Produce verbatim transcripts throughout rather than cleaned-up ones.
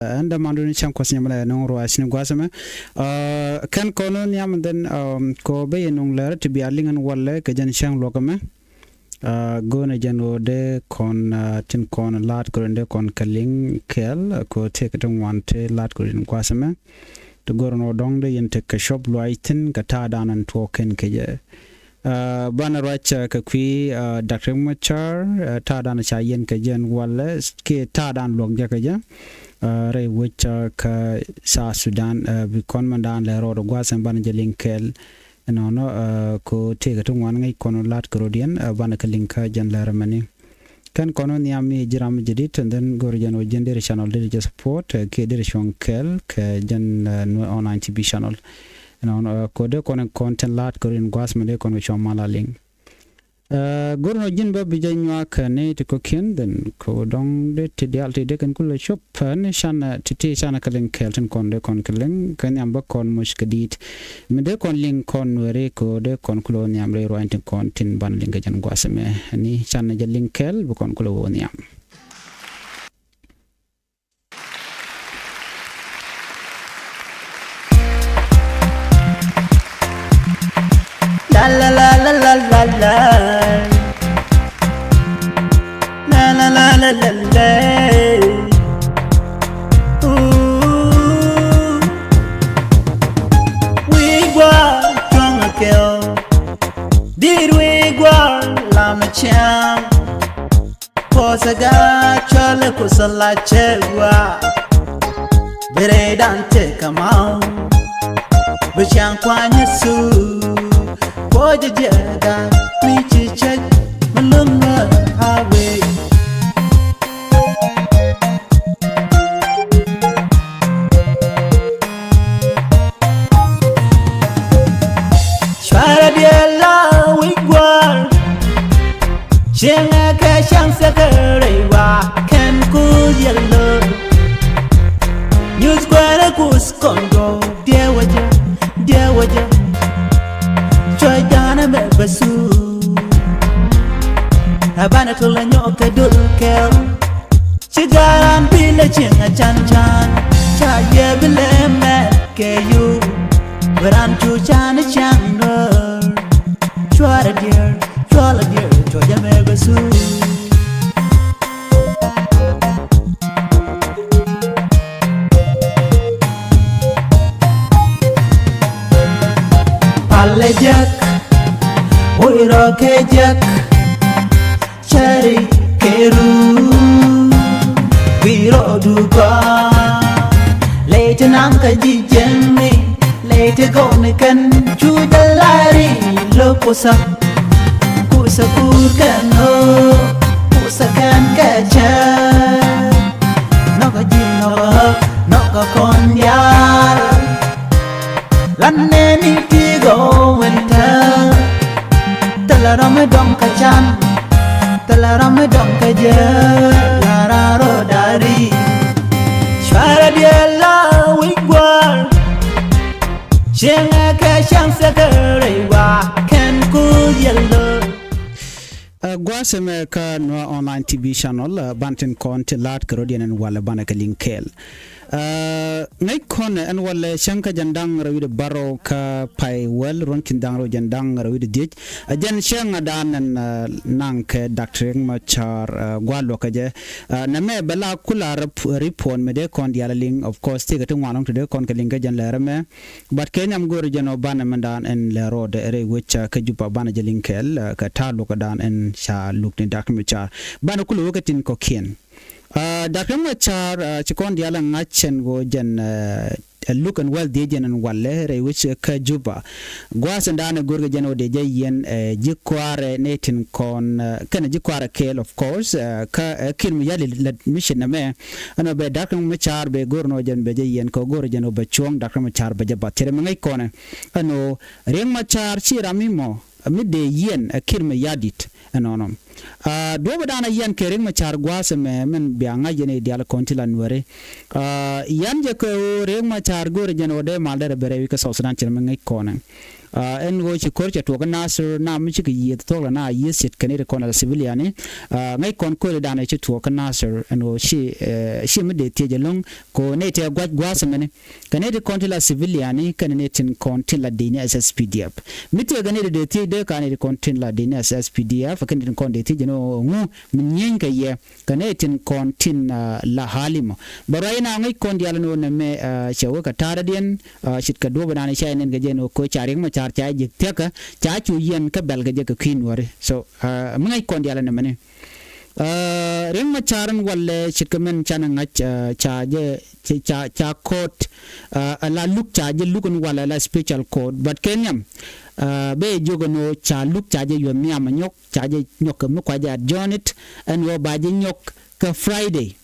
Ɛn dämandu ni cäŋ kuɔth nyɛmɛ lɛ nuŋ ruac ni gua̱a̱th ɛmɛ. Kɛn kɔn ni nhiam dhɛn kɔ ben yɛ nuŋ lɛr ti bia liŋ ɛn walɛ kɛ jɛn cäŋ luɔk ɛmɛ. Go̱o̱nɛ jɛn ɣöö dee kɔn tin kɔn la̱t kɛ rɔ in dee kɔn kɛ liŋ kɛɛl kɛ ɣöö tëëkɛ ti ŋuan ti la̱t kɛ rɔ in gua̱a̱th ɛmɛ. Ti go̱o̱rɛ nɔ dɔ̱ŋ dee yɛn tekɛ cop luaac thi̱n kɛ ta̱a̱dan ɛn tuɔɔk kɛn kɛ jɛ. Banɛ ruac kɛ kui̱ Dak Riek Machar, ta̱a̱dan ca yɛn kɛ jɛ ɛn walɛ kiɛ ta̱a̱dan luɔk jɛ kɛ jɛ rɛy wec kä South Sudan. Bi kɔn mɛndan lɛ rɔɔdɛ gua̱a̱th ɛn banɛ jɛ liŋ kɛɛl. Ɛnɔnɔ kɛ ɣöö tëëkɛ ti ŋuan ŋäc kɔn la̱t kɛ rɔ̱diɛn banɛ kɛ liŋ kä jɛn lɛr ɛmɛni. Kɛn kɔn nhiam mi ji̱ ram jɛ dit, and then go̱o̱rɛ jɛn ɣöö ji̱n deri channel deri jɛ support kiɛ deri cuɔ̱ŋ kɛɛl kɛ jɛn Nuer Online T V channel. Ɛnɔnɔ kɛ ɣöö dee kɔn kɔn tin la̱t kɛ rɔ̱diɛn gua̱a̱th mɛ dee kɔn kɛ cuɔ̱ŋ mal a liŋ. Go̱r nɔ ji̱n bä bi jɛ nyuak ni ti kɔ̱kiɛn dhɛn kɛ dɔ̱ŋ dee ti diaal ti dee kɛn kulɛ cop ni can ti ti can kɛ liŋ kɛɛl tin kɔn dee kɔn kɛ liŋ kɛ nhiam bä kɔn muc kɛ di̱i̱t. Mi dee kɔn liŋ kɔn weri kɛ dee kɔn kulɛ wä nhiam rɛy ruany tin kɔn tin ban liŋ kɛ jɛn gua̱a̱th ɛmɛ ni can jɛ liŋ kɛɛl bi kɔn kulɛ wä nhiam. La la la la la la la. La la la la la la. Ooh. Wi̱i̱ gua̱a̱r cuɔ̱ŋ a kɛl. Di̱i̱t wi̱i̱ gua̱a̱r lam a cäŋ. Kuɔth ɛ gaat cɔl ɛ kuoth ɛ la cɛ gua. Bi rɛydan tëë kɛ ma̱a̱. Bi cäŋ kuany Yecu. Kuɔth jɛ jiɛɛda mi ci cäc mi luŋ ɛ a wee. Cuarɛ diɛl la wi̱c gua̱a̱r. Cieŋɛ kɛ cäŋ secretary wa kɛn kuth yɛl lo̱r. News kuɛɛrɛ kuth kɔn gɔw diɛ wä jɛ, diɛ wä jɛ. Cuɛ ja̱a̱n ɛmɛ bɛ thuuk. Ɛ banɛ tul ɛ nyɔk kɛ dul kɛl. Ci garan bil ɛ cieŋ ɛ can can. Ca yɛ bi lɛ mɛt kɛ yuk. Bɛ ran cu can i̱ can rör. Cuarɛ dier, cuarɛ dier, cuarɛ jɛ mɛ bɛ su. Palɛ jek, woi rɔ kɛ jek. Cɛri kɛ ru, wi rɔ du gɔa. Lɛ ti naŋ kä ji̱ jɛn mi. Lɛ ti gɔw ni kɛn cu jɛ lari lo kusa. Kusa kur kɛn o, kusa kɛn kɛ cɛ. Nɔkɔ ji̱ nɔkɔ hä, nɔkɔ kɔn diaal. Lan nɛni ti gɔw wɛn tɛ. Thilɛ ram mi dɔŋ kä can. Thilɛ ram mi dɔŋ kä jɛ. Lara rɔ dari. Cuarɛ diɛl la wi̱c gua̱a̱r. Cieŋɛ kɛ cäŋ secretary wa kɛn kuth yɛl lo̱r. Ɛ gua̱a̱th ɛmɛ kä Nuer Online T V channel, ɛ, ban tin kɔn ti la̱a̱t kɛ rɔ̱diɛn ɛn walɛ banɛ kɛ liŋ kɛɛl. Ɛ, ŋäc kɔn ɛn walɛ cäŋ kä jɛn da̱ŋ rɛw wi̱cdɛ bärɔw kä pay wäl ruɔ̱n ki̱n da̱ŋ rɛw jɛn da̱ŋ rɛw wi̱cdɛ dhiec. Ɛ jɛn cäŋ ɛ da̱a̱n ɛn, ɛ, naŋ kɛ Dak Riek Machar, ɛ, gua̱a̱th luɔ̱k kɛ jɛ. Ɛ, nɛmɛ bɛ la kula rep-, report mi dee kɔn diaal ɛ liŋ, of course, tëëkɛ ti ŋuan lɔ̱ŋ ti dee kɔn kɛ liŋ kä jɛn lɛr ɛmɛ. But kɛ nhiam go̱o̱rɛ jɛn ɔ banɛ mɛndan ɛn lɛ rɔɔdɛ rɛy wec kä Juba banɛ jɛ liŋ kɛɛl, ɛ, kɛ ta̱a̱ luɔ̱kdan ɛn ca luk ni Dak Machar. Banɛ kulɛ wä kä tin kɔ̱kiɛn. Ɛ, Dak Machar, ɛ, ci kɔn diaal ɛ ŋa̱c ɛn ɣöö jɛn, ɛ, ɛ luk ɛn wäl dhiec jɛn ɛn walɛ rɛy wec kä Juba. Gua̱a̱th ɛn daanɛ go̱o̱rkɛ jɛn ɔ dee jɛ yiɛn, ɛ, ji̱ kua̱rɛ nɛ tin kɔn, ɛ, kɛnɛ ji̱ kua̱rɛ kɛɛl, of course, ɛ, kä, ɛ, Kiir Mayardit lät mission ɛmɛ. Ɛn ɔ bɛ Dak Machar bɛ go̱o̱r nɔ jɛn bɛ jɛ yiɛn kɛ go̱o̱r jɛn ɔ bɛ cuɔ̱ŋ Dak Machar bɛ jɛ bath. Cɛ rɛ mi ŋäc kɔnɛ. Ɛn ɔ Riek Machar ci ram mi mɔ, mi dee yiɛn, ɛ, Kiir Mayardit ɛnɔnɔ. Ɛ, duɔ̱ɔ̱p ɛ daanɛ yiɛn kɛ Riek Machar gua̱a̱th ɛmɛ, min bia ŋa̱c yɛn i̱ diaal kɔn ti la Nuɛri. Ɛ, yiɛn jɛ kɛ ɣöö Riek Machar go̱o̱rɛ jɛn ɔ dee mal derɛ bɛ rɛw kɛ South Sudan cɛ rɛ mi ŋäc kɔnɛ. Ɛn ɣöö ci ko̱r cɛ tuɔɔk kä Nasir, na mi cikɛ yiëth thuɔ̱k la na yiëth ce̱tkɛ nɛy ti kɔn la civilian ni. Ŋäc kɔn ko̱r dan ɛ ci tuɔɔk kä Nasir ɛn ɣöö ci, ci mi dee thiec ɛlɔ̱ŋ kɛ ɣöö nɛy tëë gua̱c gua̱a̱th ɛmɛni. Kɛ nɛy ti kɔn tin la civilian ni kɛnɛ nɛy tin kɔn tin la dec ni S S P D F. Mi thiec kɛ nɛy ti dee thiec dee ka nɛy ti kɔn tin la dec ni S S P D F kɛnɛ nɛy tin kɔn dee thiec ɛn ɣöö ŋu mi nyieny kɛ yɛ. Kɛ nɛy tin kɔn tin la halimɔ. Bɛ ruac in a ŋäc kɔn diaal ɛn ɣöö nɛmɛ cɛ wek kɛ ta̱a̱dädiɛn. Ce̱tkɛ duɔ̱ɔ̱p in an ca yɛ nɛn kɛ jɛ ɛn ɣöö ko̱ ca Riek Machar ca jɛ ji̱k thiäkä ca cu yɛn kä bɛl kɛ jɛ kɛ kui̱ nuɔ̱ɔ̱ri. So mi ŋäc kɔn diaal ɛn nɛmɛni. Riek Machar ɛn walɛ ce̱tkɛ mɛn canɛ ŋa̱c ca jɛ ca ca court. Ala luk ca jɛ luk ɛn walɛ la special court but kɛ nhiam. Bɛ jiök ɛn ɣöö ca luk ca jɛ yuɔ̱th nhiam ɛ nyɔk ca jɛ nyɔk kɛ mi kua jɛ adjourn it ɛn ɣöö ba jɛ nyɔk kɛ Friday.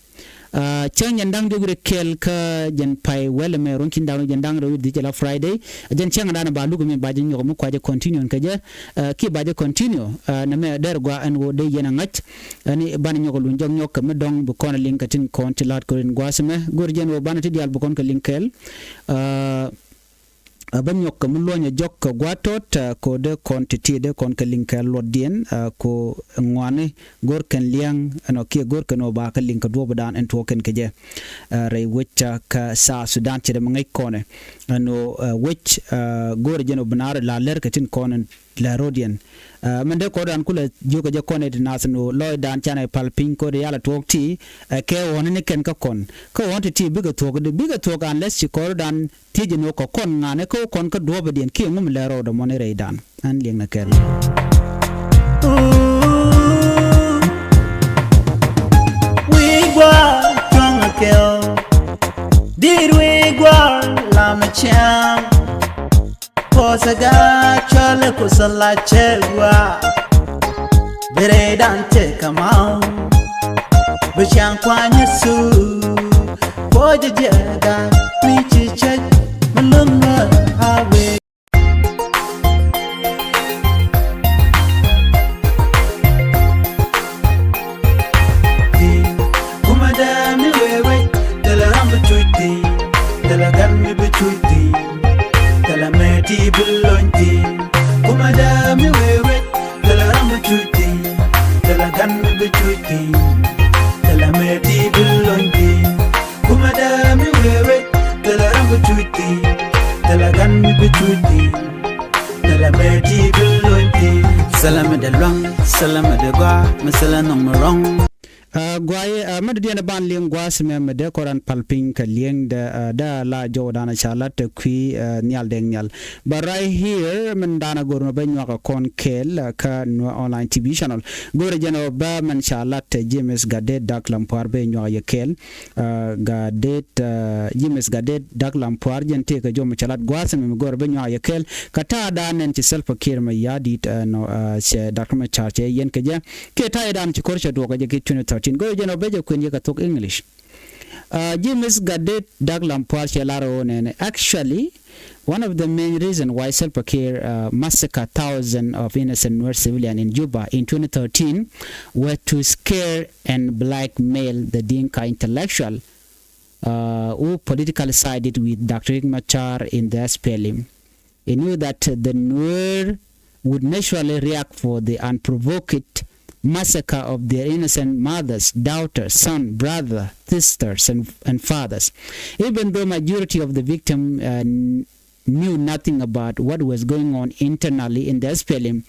Cäŋ jɛn da̱ŋ diɔk wi̱cdɛ kɛl kä jɛn pay wɛl ɛmɛ ruɔ̱n ki̱n da̱ŋ jɛn da̱ŋ rɛw wi̱cdɛ dhiec ala Friday. Jɛn cäŋ dan ba luk mi ba jɛ nyɔk mi kua jɛ continue kɛ jɛ. Kiɛ ba jɛ continue nɛmɛ dɛr gua ɛn ɣöö dee yɛn a ŋa̱c. Ɛn banɛ nyɔk luny jɔk nyɔk kɛ mi dɔ̱ŋ bi kɔn a liŋ kɛ tin kɔn ti la̱t kɛ rin gua̱a̱th ɛmɛ go̱r jɛn ɣöö banɛ ti diaal bi kɔn kɛ liŋ kɛɛl. Ɛ bä nyɔk kɛ mi luɔ̱nyɛ jɔk kɛ gua̱a̱th tɔt kɛ dee kɔn ti̱ti̱ dee kɔn kɛ liŋ kɛ luɔtdiɛn kɛ ŋuani go̱r kɛn liɛŋ ɛnɔ kiɛ go̱r kɛn ɔ ba kɛ liŋ kɛ duɔ̱ɔ̱pdan ɛn tuɔɔk kɛn kɛ jɛ. Rɛy wec kä South Sudan ci dee mi ŋäc kɔnɛ ɛn ɔ wec go̱r jɛn ɔ bi naar la lɛr kɛ tin kɔn ɛn lɛ ro̱diɛn. Mɛn dee kɔn dan kulɛ jiök kɛ jɛ kɔn ɛ ti nath ɛn ɔ lɔcdan canɛ pal piny kɔn ɛ yal a tuɔɔk ti ɛ kɛ ɣɔ̱n ni kɛn kä kɔn kä ɣɔ̱n ti̱ti̱ bikɛ thuɔ̱k bikɛ thuɔ̱k an lɛth ci kɔn dan. Thiec ɛn ɣöö kɛ kɔn ŋa̱n ɛ kä wä kɔn kä duɔ̱ɔ̱pädiɛn kiɛ ŋu mi lɛ rɔɔdɛ mɔni rɛydan. Ɣän liɛŋnɛ kɛɛl. Wi̱i̱ gua̱a̱r cuɔ̱ŋ ɛ kɛl. Di̱i̱t wi̱i̱ gua̱a̱r lam ɛ ciaŋ. Kuɔth ɛ gaat cɔl ɛ kuoth ɛ lac cɛ gua̱a̱r. Bi rɛydan tëë kɛ ma̱a̱. Bi ciaŋ kuany Yecu. Puɔ̱c jiɛɛga mi ci cäc mi lum ŋäär a wee. Kumɛ dee mi wee wec thilɛ ram bi cuc thi̱n. Thilɛ gan mi bi cuc thi̱n. Thilɛ mɛ ti bi lony thi̱n. Kumɛ dee mi wee wec thilɛ ram bi cuc thi̱n. Thilɛ gan mi bi cuc thi̱n. Thilɛ mɛ ti bi lony thi̱n. Kumɛ dee mi wee wec thilɛ ram bi cuc thi̱n. Thilɛ gan mi bi cuc thi̱n. Thilɛ mɛ ti bi lony thi̱n. Thilɛ mi dee luaŋ. Thilɛ mi dee gɔaa. Mi thilɛ nɔŋ mi rɔ̱ŋ. Guayɛ mɛ dee diɛn ban liŋ gua̱a̱th mɛ mɛ dee kɔran pal piny kɛ liŋ dee dee la jɔwdan ca lat te kui̱ nhial dee nhial. But right here mɛn dan a go̱r mɛ bɛ nyuak a kɔn kɛɛl kä Nuer Online T V channel. Go̱r jɛn ɔ bɛ mɛn ca lat te James Gatdet Dak Lampuar bɛ nyuak yɛ kɛɛl. Gatdet James Gatdet Dak Lampuar jɛn tëëkɛ jɔm ca lat gua̱a̱th mɛ mi go̱r bɛ nyuak yɛ kɛɛl. Kä ta̱a̱ dan nɛn ci Salva Kiir mɛ ya̱a̱ di̱t nɔ cɛ Dak Machar cɛ yɛn kɛ jɛ. Kiɛ ta̱a̱ dan ci ko̱r cɛ duɔk kɛ jɛ ki twenty thirteen go̱r jɛn ɔ bɛ jɛ kuën yɛ kɛ thok English. James Gatdet Dak Lampuar cɛ lar ɣöö nɛnɛ actually one of the main reason why Salva Kiir massacre thousand of innocent Nuer civilian in Juba in twenty thirteen were to scare and blackmail the Dinka intellectual who politically sided with Doctor Riek Machar in the S P L M. He knew that the Nuer would naturally react for the unprovoked massacre of their innocent mothers, daughters, sons, brothers, sisters, and, and fathers. Even though majority of the victim uh, knew nothing about what was going on internally in the S P L M,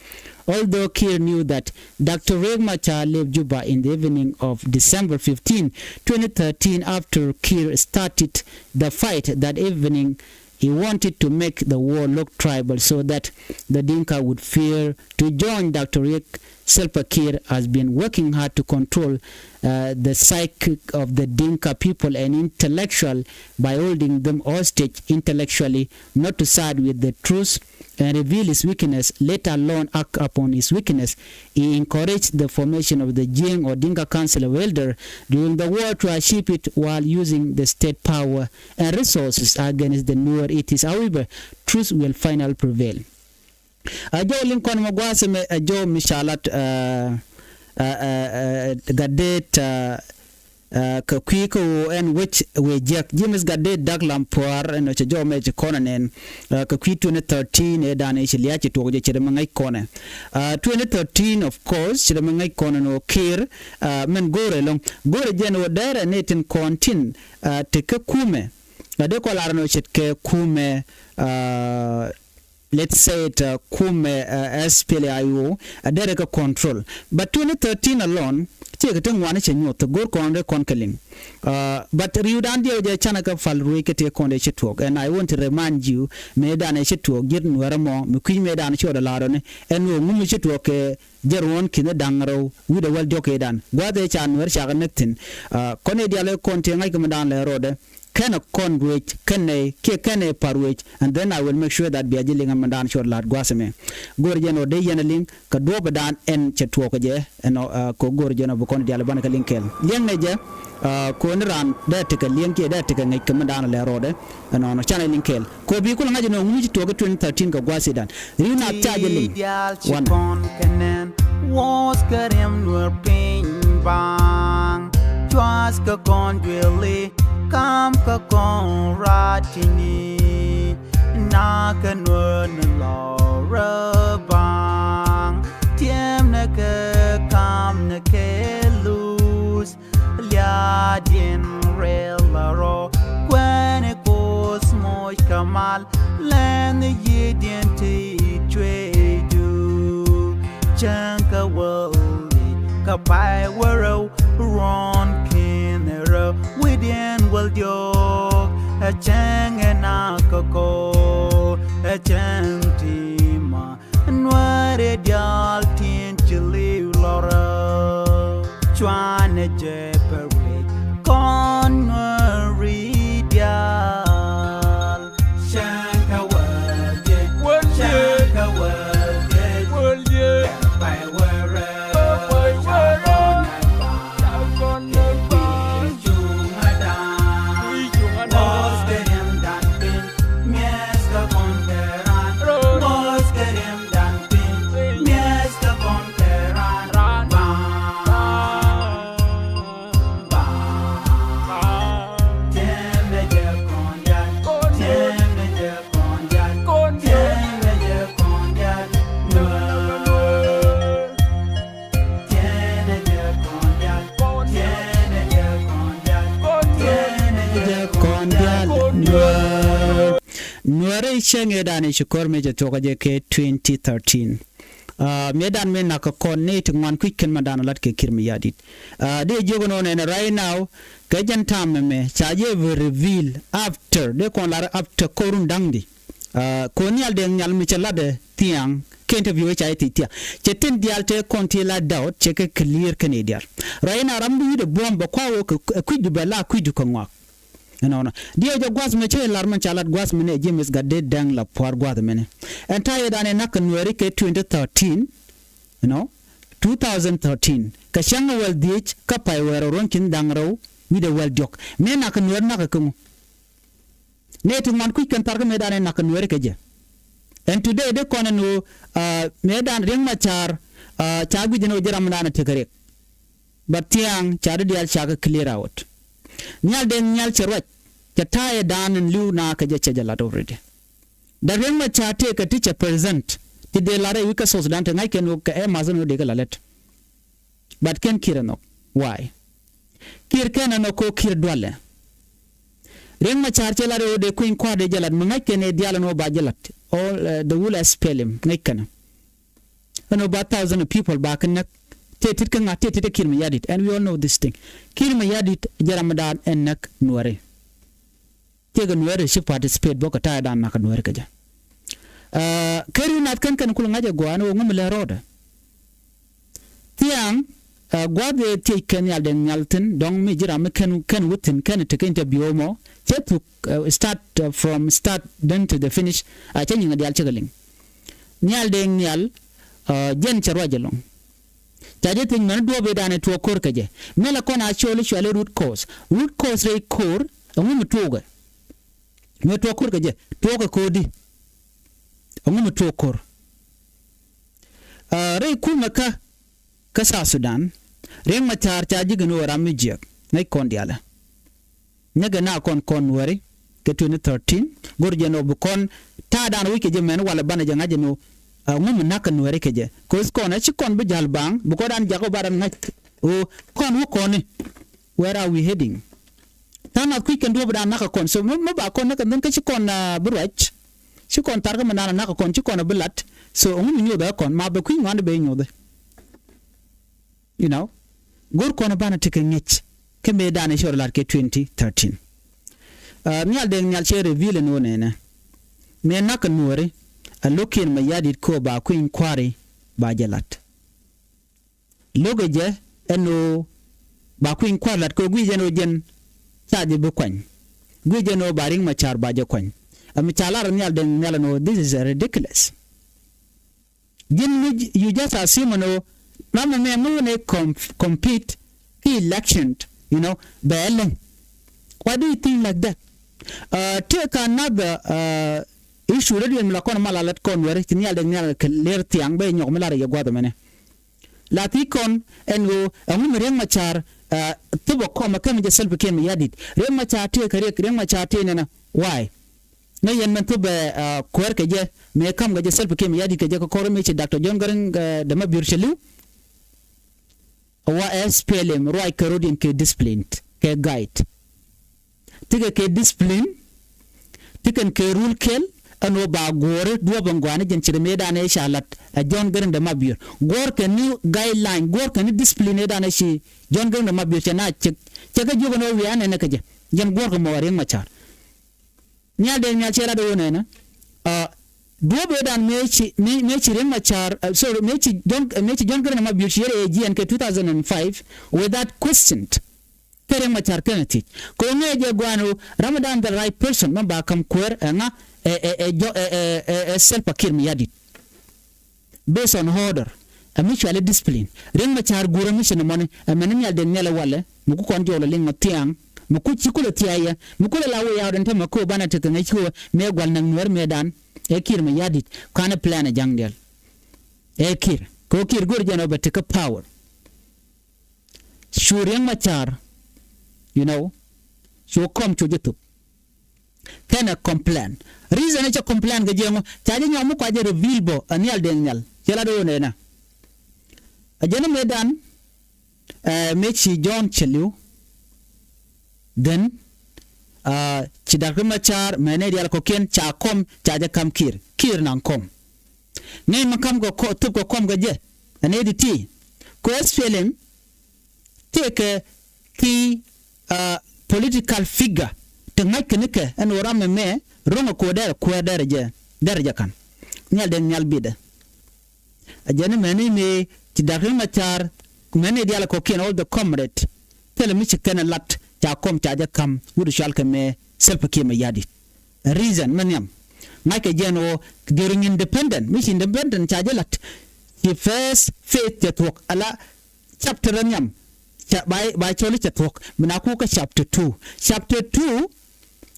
although Kiir knew that Doctor Riek Machar left Juba in the evening of December fifteen, twenty thirteen, after Kiir started the fight that evening, he wanted to make the war look tribal so that the Dinka would fear to join Doctor Riek. Salva Kiir has been working hard to control uh, the psyche of the Dinka people and intellectual by holding them hostage intellectually, not to side with the truth and reveal his weakness, let alone act upon his weakness. He encouraged the formation of the Jiang or Dinka Council of Elder during the war to achieve it while using the state power and resources against the Nuer. It is, however, truth will finally prevail. A jɔw liŋ kɔn mɛ gua̱a̱th mɛ a jɔw mi calat Gatdet Kɛ kui̱ kä ɣöö ɛn wec wëë jiäk, James Gatdet Dak Lam Pua̱a̱r ɛn ɣöö cɛ jɔw mɛ ci kɔn ɛ nɛn. Kɛ kui̱ twenty thirteen ëë dan ëë ci lia̱a̱ ci tuɔɔk jɛ ce̱t ɛmɛ ŋäc kɔn ɛ. Twenty thirteen, of course, ce̱t ɛmɛ ŋäc kɔn ɛn ɣöö Kiir mɛn go̱o̱rɛ ɛlɔ̱ŋ, go̱o̱rɛ jɛ ɛn ɣöö dɛrɛ ni tin kɔn tin te kä kumɛ. Ɛ dee kɔn lar ɛn ɣöö ce̱tkɛ kumɛ, let's say it, kumɛ, SPLA-IO, ɛ dee rɛ kɛ control. But twenty thirteen alone, ciɛ kɛ ti ŋuani cɛ nyuɔth, go̱r kɔn rɛ kɔn kɛ liŋ. But ri̱wdan diɛw jɛ canɛ kɛ pal ruëëc kɛ tëë kɔn dee ci tuɔɔk. And I want to remind you, mëëdan ɛ ci tuɔɔk, ji̱t Nuɛrɛ mɔ, mi kui̱c mëëdan ci ɣɔt ɛ lar ɔni, ɛn ɣöö ŋumi ci tuɔɔk kɛ jɛ ruɔ̱n ki̱n da̱ŋ rɛw wi̱cdɛ wäl diɔ̱k ëëdan. Gua̱a̱th ëë ca Nuɛr cakɛ näk thi̱n. Kɔn ëë diaal ëë kɔn tëë ŋa̱ckɛ mëëdan lɛ rɔɔdɛ. Kɛnɛ kɔn ruëëc kɛnɛ kiɛ kɛnɛ pa̱r ruëëc, and then I will make sure that bia ji̱ liŋ ɛmɛndan cuɔt la̱t gua̱a̱th ɛmɛ. Go̱o̱r jɛn ɔ dee yɛn ɛ liŋ kɛ duɔ̱ɔ̱pdan ɛn cɛ tuɔɔk kɛ jɛ ɛn ɔ, kɛ go̱o̱r jɛn ɔ bi kɔn diaal banɛ kɛ liŋ kɛɛl. Liɛŋnɛ jɛ, kɔn raan dee tekɛ liɛŋ kiɛ dee tekɛ ŋäc kɛ mɛndan lɛ rɔɔdɛ ɛnɔnɔ canɛ liŋ kɛɛl. Kɛ ɔ bi kulɛ ŋa̱c ɛn ɔ ŋuni ci tuɔɔk kɛ twenty thirteen kɛ gua̱a̱th i̱dan. Ri̱w naath ca jɛ liŋ. Wan. Kɔn kɛ nɛn wuɔth kɛ riɛm Nuɛr piny baaŋ. Cuath kɛ kɔn duëli kam kɛ kɔn raat ti̱ni. Na kɛ Nuɛr ni lɔrä baaŋ. Tiɛm nɛ kɛ kam nɛ kɛ luth. Liaadiɛn rɛl la rɔ kuɛɛni Kuoth moc kɛ mal. Lɛn yiëëdiɛn ti cuëëcdu cäŋ kɛ wäl yic kɛ pay wä rɛw. Ruɔ̱n ki̱n rɛw wi̱cdiɛn wäl diɔ̱ɔ̱k ɛ cäŋ ɛ na kɛ kɔ ɛ cäŋ ti ma. Nuäärɛ diaal tin ci li̱w lɔrä. Cuanɛ jɛ pɛ ruëc kɔn Nuääri diaal. Cäŋ kä wäl jɛ, cäŋ kä wäl jɛ, pay wärä. Nuäärɛ cäŋ ëëdan ëë ci kɔr mëë cɛ thuɔ̱kä jɛ kɛ twenty thirteen. Mëëdan mëë nakä kɔn nɛy ti ŋuan kui̱c kɛn mɛndan lat kɛ Kiir Mayardit. Dee jiök ɛn ɣöö nɛn right now kɛ jɛn ta̱a̱m ɛmɛ ca jɛ bi reveal after, dee kɔn lar after ko̱run da̱ŋdi. Kɛ ɣöö Nhial Deng Nhial mi cɛ latdɛ thia̱a̱ŋ kɛ interview ca jɛ thiec thia̱a̱ŋ. Cɛ tin diaal tëë kɔn ti la doubt cɛ kɛ clear kɛn i̱ diaal. Right now ram bi wi̱cdɛ buɔ̱m bɛ kua̱r ɣöö kɛ kui̱cdu bɛ la kui̱cdu kɛ ŋɔak. Ɛnɔnɔ diɛw jɛ gua̱th mɛ cä i̱ lar mɛn ca lat gua̱th mɛn ɛ James Gatdet Deng la pua̱r gua̱th mɛn ɛ. Ɛn ta̱yɛ dan ɛ na̱k kɛ Nuääri kɛ twenty thirteen, you know, two thousand thirteen kɛ cäŋ ɛ wäl dhiec kä pay wäl rɛw ruɔ̱n ki̱n da̱ŋ rɛw wi̱cdɛ wäl diɔ̱k. Mëë na̱k kɛ Nuääri na̱k kɛ ŋu? Nɛy ti ŋuan kui̱c kɛn thar kä mëëdan ɛ na̱k kɛ Nuääri kɛ jɛ. Ɛn today dee kɔn ɛn ɣöö mëëdan Riek Machar ca gui̱c ɛn ɣöö ji̱ ram dan ɛ tekɛ riɛk. But thia̱a̱ŋ ca di diaal ca kɛ clear out. Nhial Deng Nhial cɛ ruac cɛ ta̱a̱ ɛ da̱a̱n in li̱w na kɛ jɛ cɛ jɛ lat already. Dee Riek Machar tëëkɛ ti cɛ present ti dee lat rɛy wi̱c kä South Sudan te ŋa̱ckɛn wä kɛ ɛ ma̱th in wä dee kɛ la lät. But kɛn Kiir ɛ nhɔk. Why? Kiir kɛn ɛ nhɔk kɛ ɣöö Kiir dualɛ. Riek Machar cɛ lat rɛy wä dee kui̱ny kua̱r dee jɛ lat mi ŋa̱ckɛn ɛ diaal in wä ba jɛ lat. All the whole S P L M ŋäc kɛn ɛ. Ɛn ɔ ba thousand of people ba kɛ näk. Tëë tit kä ŋa̱, tëë tit kä Kiir Mayardit, and we all know this thing. Kiir Mayardit jɛ ram mi daan ɛn näk Nuääri. Tëëkɛ Nuääri ci participate bä kɛ ta̱a̱ dan na̱k kɛ Nuääri kɛ jɛ. Kɛ ri nath kɛn kɛn kul ŋa̱c ɛ gɔaa ɛn ɣöö ŋu mi lɛ rɔɔdɛ. Thia̱a̱ŋ gua̱a̱th ëë thiec kɛ Nhial Deng Nhial thi̱n dɔ̱ŋ mi ji̱ ram mi kɛn kɛn wä thi̱n kɛn tekɛ interview mɔ cɛ thuk. Start from start then to the finish. A cä nyiŋ a diaal cä kɛ liŋ. Nhial Deng Nhial jɛn cɛ ruac ɛlɔ̱ŋ. Ca jɛ thiec mɛn duɔ̱ɔ̱p ëëdan ɛ tuɔɔk ko̱r kɛ jɛ. Mëë la kɔn a cɔl i̱ cuali root cause, root cause rɛy ko̱r ɛŋu mi tuɔɔkɛ? Mëë tuɔɔk ko̱r kɛ jɛ, tuɔɔkɛ ko̱r di? Ɛŋu mi tuɔɔk ko̱r? Rɛy kumɛ kä kä South Sudan, Riek Machar ca ji̱ gɛn ɣöö ram mi jiäk. Ŋäc kɔn diaalɛ. Nyäkɛ na kɔn kɔn Nuääri kɛ twenty thirteen. Go̱r jɛ nɔ bi kɔn ta̱a̱ dan wi̱c kɛ jɛ mɛn walɛ banɛ jɛ ŋa̱c jɛ nɔ. Ŋu mi na̱k kɛ Nuääri kɛ jɛ? Ko̱th kɔn ɛ ci kɔn bi ja̱l baŋ bi kɔn dan jak ɔ ba dan ŋa̱c. Ɣöö kɔn wä kɔn ni, where are we heading? Ta̱a̱ nath kui̱c kɛn duɔ̱ɔ̱p dan na̱k kɛ kɔn, so mi ba kɔn na̱k kɛ dhin kä ci kɔn bi ruac. Ci kɔn thar kä mi naan na̱k kɛ kɔn, ci kɔn bi lat. So ŋu mi nyothɛ kɔn ma bɛ kui̱c ŋuan bɛ nyothɛ. You know, go̱r kɔn banɛ tekɛ ŋäc kä mëë danɛ cɛ rɔ lat kɛ twenty thirteen. Nhial Deng Nhial cɛ reveal ɛn ɣöö nɛnɛ mëë na̱k kɛ Nuääri, a lo̱kiɛn Mayardit kɛ ɣöö ba kui̱ny kua̱ri ba jɛ lat. Lo̱kɛ jɛ ɛn ɣöö ba kui̱ny kua̱r lat kɛ ɣöö gui̱c ɛn ɣöö jɛn ca jɛ bi kuany. Gui̱c ɛn ɣöö ba Riek Machar ba jɛ kuany. Ɛmɛ ca lar Nhial Deng Nhial ɛn ɣöö this is a ridiculous. Ji̱n mi you just assume ɛn ɣöö ram ɛmɛ mi wun ɛ compete ki election, you know, bɛ ɛlɛŋ. Why do you think like that? Tëëkɛ another issue rɛdiɛn mi la kɔn ma la lät kɔn wɛr ci Nhial Deng Nhial kɛ lɛr thiaŋ bɛ nyɔk mi la rɛ yɛ gua̱th ɛmɛnɛ. La thiec kɔn ɛn ɣöö ɛŋu mi Riek Machar thop ɛ kɔm ɛ kɛm jɛ Salva Kiir Mayardit. Riek Machar tëë kɛ Riek, Riek Machar tëë nɛnɛ. Why? Ŋäc yɛn mɛn thop ɛ kuäär kɛ jɛ mëë ka̱m kɛ jɛ Salva Kiir Mayardit kɛ jɛ kɛ kɔr mëë ci Doctor John Garang de Mabior cɛ li̱w. Wa S P L M ruac kɛ rɔ̱diɛn kɛ disciplined kɛ guide. Tikɛ kɛ discipline, tikɛn kɛ rule kɛl. Ɛn ɣöö ba guɔ̱ɔ̱ri duɔ̱ɔ̱p ɛn gɔaa ni jɛn ci ri mëëdan ëë ca la̱t ɛ John Garang de Mabior. Guɔ̱ɔ̱r kɛ ni guideline, guɔ̱ɔ̱r kɛ ni discipline ëëdan ëë ci John Garang de Mabior cɛ na cek. Cɛ kɛ jiök ɛn ɣöö wiaa nɛnɛ kɛ jɛ. Jɛn guɔ̱ɔ̱r kɛ mɔ ɛ Riek Machar. Nhial Deng Nhial cɛ lat ɣöö nɛnɛ duɔ̱ɔ̱p ëëdan mëë ci, mëë ci Riek Machar, sorry, mëë ci John, mëë ci John Garang de Mabior ci yɛr ɛ jiɛn kɛ two thousand and five without questioned. Kä Riek Machar kɛnɛ thiec kɛ ɣöö ŋäcɛ jɛ gua̱a̱n ɣöö ram ɛ dan the right person mɛ ba ka̱m kuäär ɛ ŋa, ɛ, ɛ, ɛ, jɔ, ɛ, ɛ, ɛ, ɛ Salva Kiir Mayardit. Based on order, ɛ mi cuali discipline. Riek Machar guur ɛ mi ci ni mɔni ɛ mɛn ni Nhial Deng Nhial ɛ walɛ mi ku kɔn jɔwlɛ liŋ ɔ thiaŋ mi ku ci kulɛ thia̱a̱yɛ mi kulɛ la wee yaw den tämɛ ko̱o̱ banɛ tekɛ ŋäc ko̱o̱ mëë gua̱l näk Nuäär mëëdan. Ɛ Kiir Mayardit kanɛ plan ɛ ja̱ŋ diɛl. Ɛ Kiir kɛ ɣöö Kiir go̱r jɛn ɔ bɛ tekɛ power. Cu Riek Machar, you know, cu kɔm cu jɛ thop. Kɛnɛ complain. Reason cɛ complain kɛ jiɛŋɔ ca jɛ nyɔk mi kua jɛ reveal bɔ ɛ Nhial Deng Nhial. Cɛ la do̱o̱n ɛnɛ. A jɛn mëëdan ɛ mëë ci John cɛ li̱w. Then ci Doctor Machar mɛnɛ diaal kɔkiɛn ca kɔm ca jɛ ka̱m Kiir. Kiir naŋ kɔm. Ŋäc mi ka̱m kɛ kɔ, thop kɛ kɔm kɛ jɛ. Ɛn ëë di ti kɛ S P L M. Tëëkɛ ki political figure ti ŋa̱c kɛ ni kɛ ɛn ɣöö ram ɛmɛ ro̱ŋ ɛ ko̱ dɛr kuäär dɛr jɛ, dɛr jɛ ka̱n. Nhial Deng Nhial bitdɛ. A jɛn mɛni mëë ci Doctor Machar mɛni diaal kɔkiɛn all the comrade. Thilɛ mi ci kɛn ɛ lat ca kɔm ca jɛ ka̱m wut cual kɛ mëë Salva Kiir Mayardit. Reason mi nhiam ŋa̱ckɛ jɛn ɣöö during independent, mi ci independent ca jɛ la̱t. Ci first phase cɛ thuɔ̱k ala chapter nhiam. Ca ba, ba cɔl i̱ cɛ thuɔ̱k mi na kuk kä chapter two. Chapter two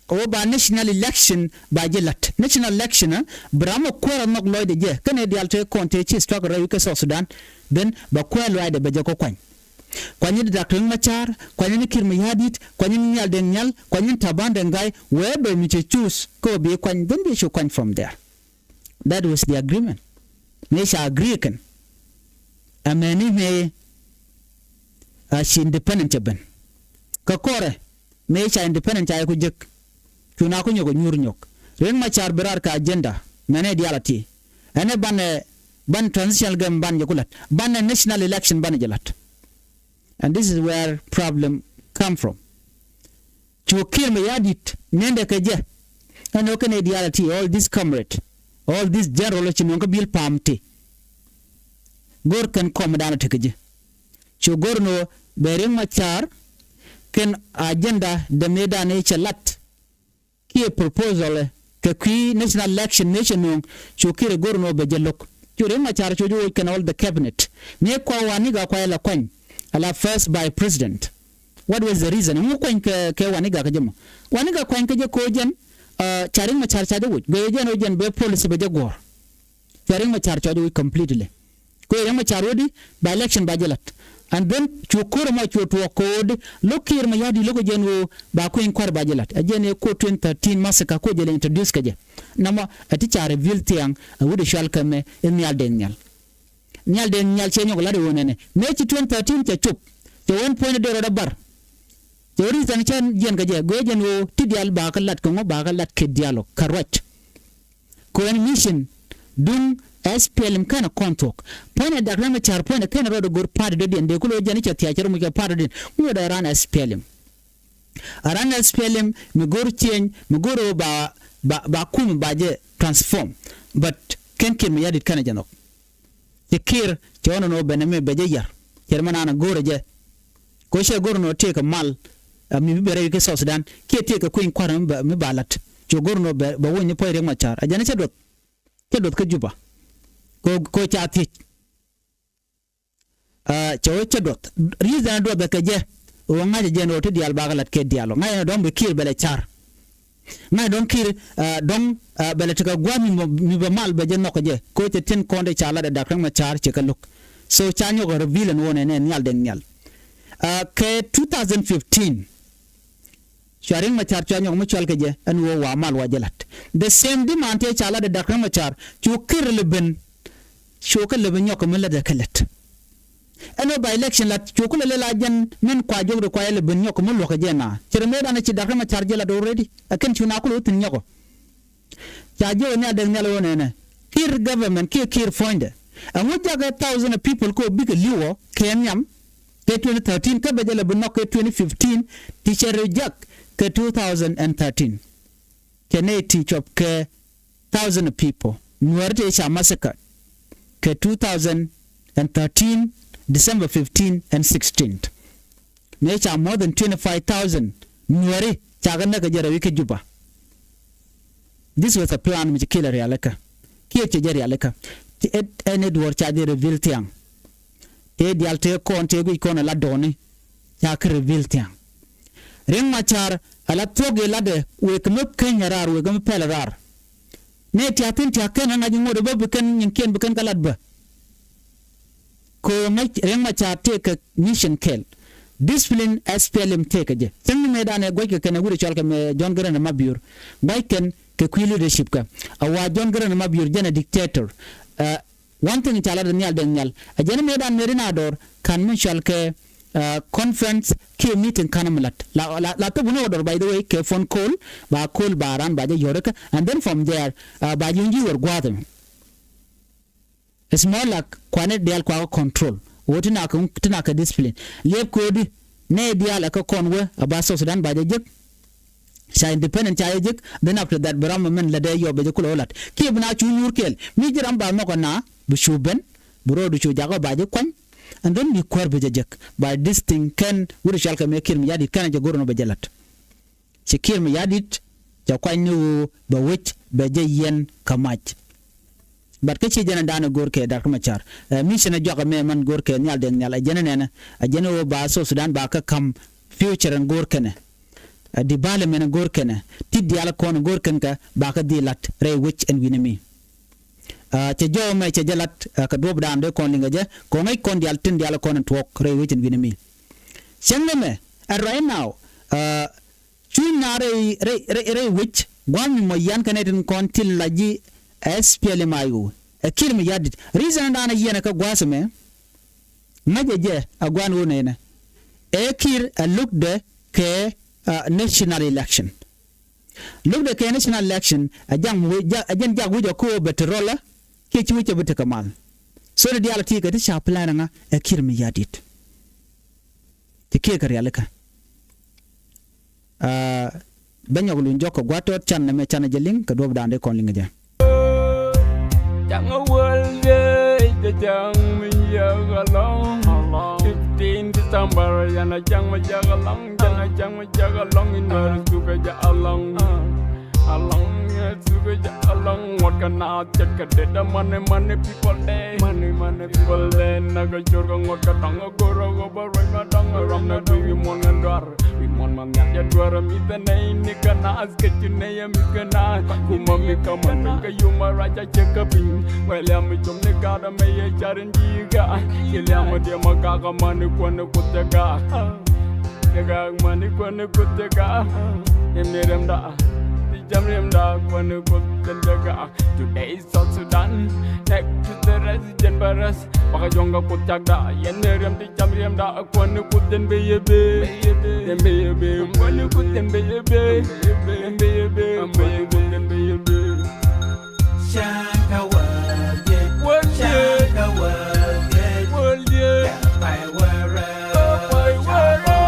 ɣöö ba national election ba jɛ la̱t. National election ɛ bi ram ɛ kuäär ɛ nhɔk lɔcdɛ jɛ kɛnɛ diaal te kɔn te ci struggle rɛy wi̱c kä South Sudan. Then ba kuäär lɔcdɛ bɛ jɛ kɔ kuany. Kuany ni Doctor Riek Machar, kuany ni Kiir Mayardit, kuany ni Nhial Deng Nhial, kuany ni Taban Deng Gai, wee bɛ mi cɛ choose kä bi kuany, then bi cu kuany from there. That was the agreement. Mëë ca agree kɛn. Ɛ mɛni mëë a ci independent cɛ ben. Kä kɔrɛ mëë ca independent ca yɛ ku jek. Cu na ku nyɔk ɛ nyuur nyɔk. Riek Machar bi raar kɛ agenda mɛni diaal a ti. Ɛn ɛ banɛ ban transitional government ban jɛ ku la̱t. Banɛ national election ban jɛ la̱t. And this is where problem come from. Cu Kiir Mayardit nendɛ kɛ jɛ. Ɛn ɣöö kɛn ɛ diaal a ti all this comrade, all this general ci nööŋ kä bil pam ti. Go̱r kɛn kɔmdan a tekɛ jɛ. Cu go̱r ni ɣöö bɛ Riek Machar kɛn agenda dämëëdan ëë cɛ lat. Kiɛ proposal ɛ kɛ kui̱ national election mëë cɛ nööŋ. Cu Kiir ɛ go̱r ni ɣöö bɛ jɛ lo̱k. Cu Riek Machar cu jɛ woc kɛn all the cabinet. Mëë kua Waniga kua jɛ la kuany ala first vice president. What was the reason? Ŋu kuany kɛ, kɛ Waniga kä jɛ mɔ? Waniga kuany kä jɛ ko̱ jɛn ca Riek Machar ca jɛ woc. Gɔyɛ jɛn ɣöö jɛn bɛ policy bɛ jɛ guɔ̱ɔ̱r. Ca Riek Machar ca jɛ woc completely. Kɛ Riek Machar wä di ba election ba jɛ lat. And then cu ko̱r ɛmɔ cu tuɔɔk ko̱o̱di lo̱k Kiir Mayardit lo̱k ɛ jɛn ɣöö ba kueny kua̱r ba jɛ la̱t. Ɛ jɛn ɛ ko̱r twenty thirteen massacre ko̱ jɛ lɛ introduce kɛ jɛ. Namɔ ɛ ti ca reveal thiaŋ ɛ wut ɛ cual kɛ mɛ ɛ Nhial Deng Nhial. Nhial Deng Nhial cɛ nyɔk la̱t ɛ ɣöö nɛnɛ mëë ci twenty thirteen cɛ cop. Cɛ ɣän puɔ̱nydɛ dee rɔɔdɛ bar. Cɛ ɣän reason cɛ jiɛn kɛ jɛ go̱o̱r jɛn ɣöö ti diaal ba kɛ la̱t kɛ ŋɔ ba kɛ la̱t kɛ diaal ɔ kɛ ruac. Kɛ ɣän mission duŋ SPLM kɛnɛ kɔn thuɔ̱k. Puɔ̱nydɛ Dak Riek Machar puɔ̱nydɛ kɛnɛ rɔɔdɛ go̱r party dɔ̱diɛn dee kulɛ jɛn cɛ thiac cɛ rɔ muc kɛ party dɔ̱diɛn ŋuɔ̱t ɛ ran SPLM. Ɛ ran SPLM mi go̱r change mi go̱r ɣöö ba ba ba kum ba jɛ transform. But kɛn Kiir Mayardit kɛnɛ jɛ nhɔk. Ci Kiir cɛ ɣɔn nɔ bɛn ɛmɛ bɛ jɛ yar cɛ mɛ naan go̱rɛ jɛ. Ko cɛ go̱r nɔ tëëkɛ mal mi bi bɛ rɛy kɛ South Sudan kiɛ tëëkɛ kueny kua̱r mi ba lat. Cɛ go̱r nɔ bɛ wony ni puɔ̱c Riek Machar a jɛn cɛ duɔth. Cɛ duɔth kä Juba. Ko ko ca thiec. Cɛ wee cɛ duɔth reason duɔth kɛ jɛ. Ɣöö ŋa̱cä jɛn ɣöö ti diaal bakɛ lat kɛ diaal ɔ ŋa̱cä ni dɔ̱ŋ bi Kiir bɛ lɛ car. Ŋa̱cä dɔ̱ŋ Kiir dɔ̱ŋ bɛ lɛ tekɛ gua̱a̱th mi bɛ mal bɛ jɛ nhɔk kɛ jɛ. Ko cɛ tin kɔn dee ca lat ɛ Dak Riek Machar cɛ kɛ lo̱k. So ca nyɔk ɛ reveal ɛn ɣöö nɛnɛ Nhial Deng Nhial. Kɛ two thousand fifteen. Cua Riek Machar cua nyɔk mi cual kɛ jɛ ɛn ɣöö wa mal wa jɛ la̱t. The same demand tëë ca la̱t ɛ Dak Riek Machar cu Kiir lɛ ben. Cu kɛ lɛ ben nyɔk kɛ mi la̱t ɛ kɛ lät. Ɛn ɣöö ba election la̱t cu kulɛ lɛ la jɛn min kua jiök ri kua jɛ lɛ ben nyɔk kɛ mi luɔ̱k kɛ jɛ na cɛ ri mëëdan ɛ ci Dak Riek Machar jɛ la̱t already. Ɛ kɛn cu na kulɛ wä thi̱n nyɔk ɔ. Ca jiök ɛ Nhial Deng Nhial ɣöö nɛnɛ Kiir government kiɛ Kiir puɔ̱nydɛ. Ɛŋu jakɛ thousand of people kɛ ɣöö bikɛ li̱w ɔ kɛ nhiam. Kɛ twenty thirteen kä bɛ jɛ lɛ bi nhɔk kɛ twenty fifteen ti cɛ reject kɛ two thousand and thirteen. Kɛ nɛy ti cɔp kɛ thousand of people Nuäri ti ca massacre kɛ two thousand and thirteen December fifteen and sixteen. Mëë ca more than twenty five thousand Nuäri ca kɛ näk kɛ jɛ rɛwi kä Juba. This was a plan mi ci Kiir ɛ rialikä. Kiir cɛ jɛ rialikä. Ti ɛn ɛ duɔ̱ɔ̱r ca jɛ reveal thiaŋ. Tëë diaal tëë kɔn tëë guic kɔn ala dɔɔni. Ca kɛ reveal thiaŋ. Riek Machar ala thuɔ̱k i̱ latdɛ wëë kɛ mi keny ɛ raar wëë kɛ mi pɛl ɛ raar. Nɛ tia̱k thi̱n tia̱k kɛn ɛ ŋa̱c ŋot ɛ bä bi kɛn nyinkiɛn bi kɛn kɛ lat bä. Kɛ ɣöö ŋäc Riek Machar tëëkɛ mission kɛl. Discipline SPLM tëëkɛ jɛ. Cäŋ ni mëëdan ɛ guäckɛ kɛn ɛ wi̱r ɛ cɔalkɛ mɛ John Garang de Mabior. Gua̱ckɛn kɛ kui̱ leadership kä. A wa John Garang de Mabior jɛn ɛ dictator. One thing ca lat ɛ Nhial Deng Nhial. Ɛ jɛn mëëdan mëë ri na dɔɔr ka̱n mi cɔalkɛ conference kiɛ meeting ka̱n mi lat. La la la thop ni wä dɔɔr, by the way, kɛ phone call ba call ba ran ba jɛ yɔrikä and then from there ba ji̱ wä ji̱ wär gua̱a̱th ɛmɛ. It's more like kuanɛ diaal kuakɛ control. Ɣöö ti nak ti nak kɛ discipline. Liɛp köödi nɛ diaal ɛ kä kɔn wee ɛ ba South Sudan ba jɛ jek. Ca independent ca jɛ jek. Then after that bi ram mɛn lɛ dee yɔp bɛ jɛ kulɛ wä lat kiɛ bi na cu nyuur kɛɛl mi ji̱ ram ba nhɔk ɛ na bi cu ben. Bi ro̱o̱du cu jakä ba jɛ kuany. And then bi kuäär bi jɛ jek. By this thing kɛn wut ɛ cɔalkɛ mɛ Kiir Mayardit kɛn ɛ jɛ go̱r nɔ bɛ jɛ lat. Ci Kiir Mayardit cɛ kuany ni ɣöö bɛ wec bɛ jɛ yiɛn kä mac. But kä ci jɛn ɛ da̱a̱n ɛ go̱r kɛ Dak Machar. Ɛ mission ɛ juak ɛmɛ man go̱r kɛ Nhial Deng Nhial ɛ jɛn ɛ nɛnɛ ɛ jɛn ɛ ɣöö ba South Sudan ba kä ka̱m future ɛn go̱r kɛnɛ. Ɛ development ɛn go̱r kɛnɛ ti diaal kɔn ɛn go̱r kɛn kɛ ba kä dhil la̱t rɛy wec ɛn wi̱nɛ mi. Cɛ jɔw ɛmɛ cɛ jɛ la̱t kɛ duɔ̱p da̱a̱n dee kɔn liŋ kɛ jɛ kɔn ŋäc kɔn diaal tin diaal kɔn ɛn tuɔɔk rɛy wec ɛn wi̱nɛ mi. Cäŋ ɛmɛ ɛ right now. Cuc na rɛy rɛy rɛy wec gua̱a̱th mi mɔ yian kɛnɛ tin kɔn ti la ji̱ SPLM-IO ɛ Kiir Mayardit. Reason dan a yiɛn ɛ kä gua̱a̱th ɛmɛ ŋäcɛ jɛ a gua̱a̱n ɣöö nɛnɛ ɛ Kiir ɛ lo̱kdɛ kɛ national election. Lo̱kdɛ kɛ national election ɛ jaŋ ɛ jɛn jak wi̱c ɛ ko̱o̱p ɛ ti rɔlä kiɛ ci wi̱c ɛ bi tekɛ mal. So ni diaal ɛ ti kɛ ti ca plan ɛ ŋa ɛ Kiir Mayardit. Ti kiɛ kɛ rialikä. Bɛ nyɔk luny jɔk kɛ gua̱t tɔt can nɛmɛ can jɛ liŋ kɛ duɔ̱p da̱a̱n dee kɔn liŋ jɛ. Jaŋ a wäl dee jɛ jaŋ mi yɛk alɔŋ. Fifteen December yɛn a jaŋ mi yɛk alɔŋ. Jaŋ a jaŋ mi yɛk alɔŋ in wɛr thukɛ jɛ alɔŋ. Alɔŋ yɛ thuk. Kui̱ jɛ alɔŋ ŋuɔ̱t kɛ naath ce̱tkɛ det a mani mani people day. Mani mani people day. Nɛ kɛ cor kɛ ŋuɔ̱t kɛ dɔŋ a go̱r a ɣöp a ruec ma dɔŋ a ram nɛ gui̱i̱ wi̱i̱ muɔ̱n kɛ duar. Wi̱i̱ muɔ̱n ma nhial jɛ duar a mi̱th ɛ nɛy ni kɛ naath kɛ ci nɛy a mi̱th kɛ naath. Kumä mi kä män piny kɛ yum a ruac a cɛ kä piny. Wɛl yam mi com ni gaat a mɛ yɛ car in ji̱ gaat. Ci liam a diɛm a gak a mani kuɔn ni kuth cɛ gak. Cɛ gak mani kuɔn ni kuth cɛ gak. Yɛn ni rɛmda. Ti jam rɛmda kuɔn ni kuth cɛ gak. Today South Sudan, next to the rest, jɛn bä rest. Baka jɔŋ ka kuth cakda, yɛn ni riɛm ti cam riɛmda, kuɔn ni kuth jɛn bɛ yɛ bee. Jɛn bɛ yɛ bee, kuɔn ni kuth jɛn bɛ yɛ bee. Jɛn bɛ yɛ bee, kuɔn ni kuth jɛn bɛ yɛ bee. Shanka wadiɛ, wadiɛ. Shanka wadiɛ, wadiɛ. Pai wara, pai wara.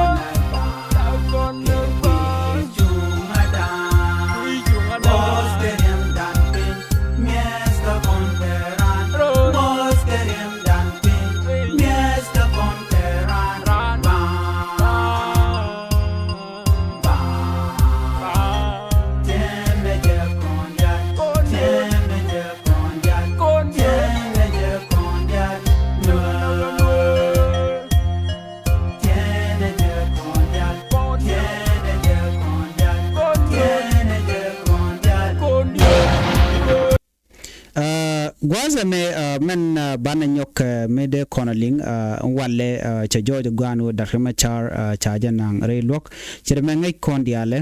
Gua̱a̱th ɛmɛ mɛn banɛ nyɔk mi dee kɔn liŋ walɛ cɛ jɔɔc gua̱a̱n wä Dak Riɛk Macar ca jɛ naŋ rɛy luɔ̱k. Cɛ dee mɛ ŋäc kɔn diaalɛ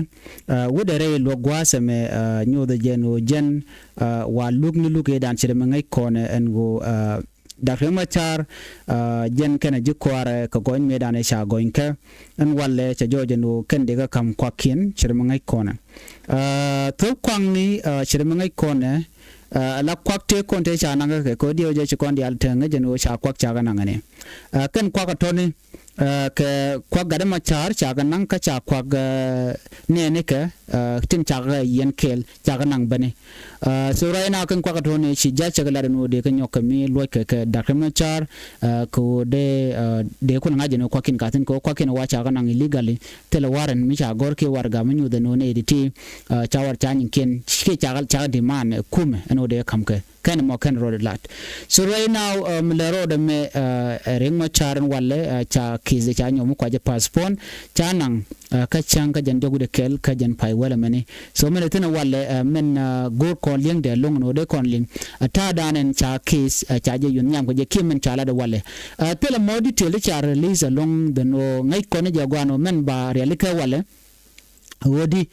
wä dee rɛy luɔ̱k gua̱a̱th ɛmɛ nyothɛ jɛn wä jɛn wa luk ni luk ëëdan cɛ dee mɛ ŋäc kɔn ɛn wä Dak Riɛk Macar jɛn kɛnɛ ji̱ kua̱rɛ kɛ gɔny mëëdan ɛ ca gɔny kɛ. Ɛn walɛ cɛ jɔɔc ɛn wä kɛn dee kä ka̱m kuakiɛn cɛ dee mɛ ŋäc kɔnɛ. Thop kuaŋni cɛ dee mɛ ŋäc kɔnɛ. La kuak tëë kɔn tëë ca naŋ kä kɛ kɛ wä diɛw jɛ ci kɔn diaal te ŋäc ɛn wä ca kuak ca kɛ naŋ ɛn ɛ kɛn kuak ɛ tɔni. Kɛ kuak Gat Macar ca kɛ naŋ kä ca kuak nɛɛni kɛ tin ca kɛ yɛn kɛɛl ca kɛ naŋ bäni. So right now kɛn kuak ɛ tɔni ci ja̱ cɛ kɛ lat ɛn wä dee kɛ nyɔk kɛ mi luɔc kɛ kɛ Dak Riɛk Macar kɛ wä dee dee kun ŋa̱c ɛn wä kuakin ka thin kɛ wä kuakin wa ca kɛ naŋ illegally. Thilɛ warrant mi ca gɔ̱r kiɛ warɛga mi nyuthɛ no̱o̱ŋ nɛy ti ti ca war ca nyiŋkiɛn kiɛ ca ca demand kumɛ ɛn wä dee ka̱m kɛ kɛn mɔ kɛn rɔɔdɛ lat. So right now mi lɛ rɔɔdɛ mɛ Riɛk Macar ɛn walɛ ca case ca nyɔm mi kuacɛ postpone ca naŋ kä cäŋ kä jɛn jɔk wi̱cdɛ kɛl kä jɛn pay wälɛ mɛni. So mɛn ɛ thi̱n ɛ walɛ mɛn go̱o̱r kɔn li̱eŋdɛ lo̱ŋ ɛn ɣöö dee kɔn li̱ŋ. Ta̱a̱ da̱a̱n ɛn ca case ca jɛ yuɔ̱th nhiam kɛ jɛ kiɛ mɛn ca lat ɛ walɛ. Thilɛ mɔ detail ti ca release ɛlɔ̱ŋ dhän ɣöö ŋäc kɔn jɛ gua̱a̱n ɣöö mɛn ba rialikä walɛ. Ɣöö di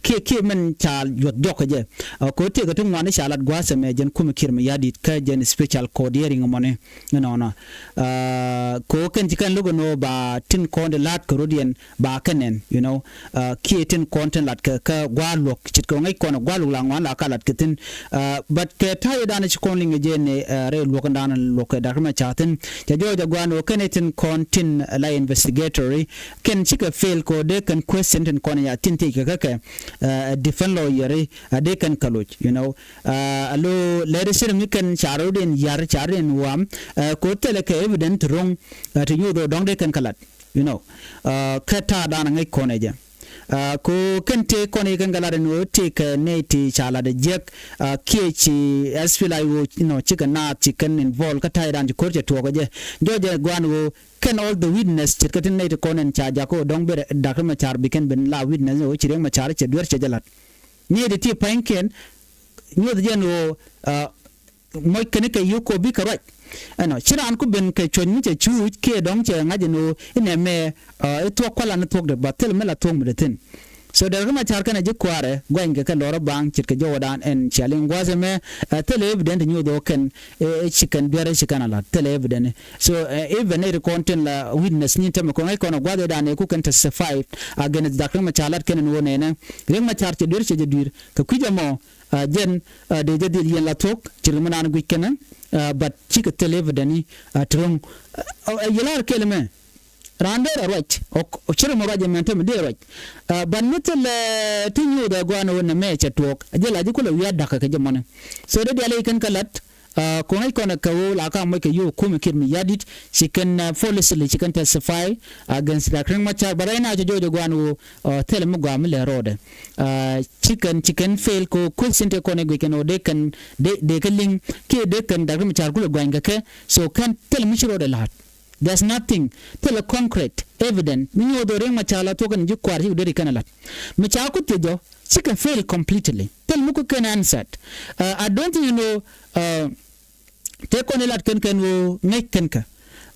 kiɛ kiɛ mɛn ca yuɔth jɔk kɛ jɛ. Kɛ ɣöö tëëkɛ ti ŋuan ti ca lat gua̱a̱th ɛmɛ jɛn kumɛ Kiir Mayardit kä jɛn special court hearing mɔni. Inɔnɔ kɛ ɣöö kɛn ci kɛn lo̱k ɛn ɣöö ba tin kɔn di la̱a̱t kɛ rɔ̱diɛn ba kɛ nɛn, you know. Kiɛ tin kɔn tin lat kɛ kä gua̱a̱r luɔ̱k ce̱tkɛ ŋäc kɔn ɛ gua̱a̱r luɔ̱k la ŋuan la ka lat kɛ thi̱n. But kɛ ta̱yɛ danɛ ci kɔn liŋ ɛ jɛ ni rɛy luɔ̱k danɛ luɔ̱k kɛ Dak Riɛk Macar thi̱n. Cɛ jɔɔc ɛ gua̱a̱r ni ɣöö kɛn ɛ tin kɔn tin la investigatory kɛn cikɛ fail kɛ ɣöö dee kɛn question tin kɔn ɛ ya thi̱n thiec kɛ kä kɛ defend lawyer a dee kɛn kɛ loc, you know. A lo lɛri cir mi kɛn ca rɔ̱diɛn yar ca rɔ̱diɛn wam kɛ ɣöö thilɛ kɛ evidence ti ro̱ŋ ti nyuuth ɣöö dɔ̱ŋ dee kɛn kɛ lat, you know. Kä ta̱a̱ da̱a̱n a ŋäc kɔn ɛ jɛ. Kɛ ɣöö kɛn tëë kɔn i̱ kɛn kɛ lat ɛn ɣöö tëë kɛ nɛy ti ca lat ɛ jiäk kiɛ ci S P L A I O, you know, cikɛ naath ci kɛn involve kä ta̱a̱ da̱a̱n ci ko̱r cɛ tuɔɔk ɛ jɛ. Jɔɔc ɛ gua̱a̱n ɣöö kɛn all the witness ce̱tkɛ tin nɛy ti kɔn ɛn ca jakä ɣöö dɔ̱ŋ bi Dak Riɛk Macar bi kɛn ben la witness ɣöö ci Riɛk Macar cɛ duer cɛ jɛ lat. Ni ti ti pa̱nykiɛn nyuɔth jɛn ɣöö moc kɛn kɛ yio̱k kɛ ɣöö bikɛ ruac. Ɛnɔ ci raan ku ben kɛ cuɔ̱ny mi cɛ cuuc kiɛ dɔ̱ŋ cɛ ŋa̱c ɛn ɣöö inɛ mɛ i̱ thuɔ̱k kualan i̱ thuɔ̱k dee ba thil mi la thuɔ̱k mi dee thi̱n. So Dak Riɛk Macar kɛnɛ ji̱ kuaarɛ guanykɛ kɛ lɔrä baaŋ ce̱tkɛ jɔwädan ɛn cia liŋ gua̱a̱th ɛmɛ. Thilɛ evident nyuuth ɣöö kɛn ɛ ci kɛn duer ɛ ci kɛn a la̱t thilɛ evident. So even ɛ ri kɔn tin la witness ni tämɛ kɔn ɛ kɔn a gua̱a̱th ɛ dan ɛ ku kɛn testify against Dak Riɛk Macar lat kɛn ɛn ɣöö nɛnɛ Riɛk Macar cɛ duer cɛ jɛ dui̱r kɛ kui̱c ɛmɔ. Jɛn dee jɛ dhil yɛn la thuɔ̱k ci ri mi naan guic kɛnɛ. But cikɛ thil evident ni ti ro̱ŋ. Yɛ la̱r kɛl ɛmɛ. Raan dee rɛ ruac ɔ ci ri mi ruac ɛmɛn tämɛ dee ruac. But mi thil ti nyuuth ɛ gua̱a̱n ɣöö nɛ mɛ cɛ tuɔɔk a jɛ la ji̱ kulɛ wi̱i̱ a da̱kä kɛ jɛ mɔni. So dee diaal i̱ kɛn kä la̱t Ɛ, kɔn ŋäc kɔn ɛ kɛ ɣöö la ka moc kɛ yio̱w kumɛ Kiir Mayardit ci kɛn, ɛ, foolishly ci kɛn testify against Doctor Riek Machar. But right now cɛ jɔɔc ɛ gua̱a̱n ɣöö, ɛ, thilɛ mi gɔaa mi lɛ rɔɔdɛ. Ɛ, ci kɛn, ci kɛn fail kɛ ɣöö question tëë kɔn ɛ guic kɛn ɣöö dee kɛn, dee, dee kɛ liŋ kiɛ dee kɛn Doctor Riek Machar kulɛ gua̱ny kɛ kɛ. So kɛn thilɛ mi ci rɔɔdɛ la̱t. There's nothing. Thilɛ concrete evidence mi nyuɔth ɣöö Riek Machar la thuɔ̱k kɛn ji̱ kua̱r cikɛ duet i̱ kɛn a la̱t. Mi ca ku thiec jɔ̱ cikɛ fail completely. Thilɛ mi ku kɛn answered. Ɛ, I don't think you know, ɛ, tëë kɔn ilat kɛn kɛn ɣöö ŋäc kɛn kɛ,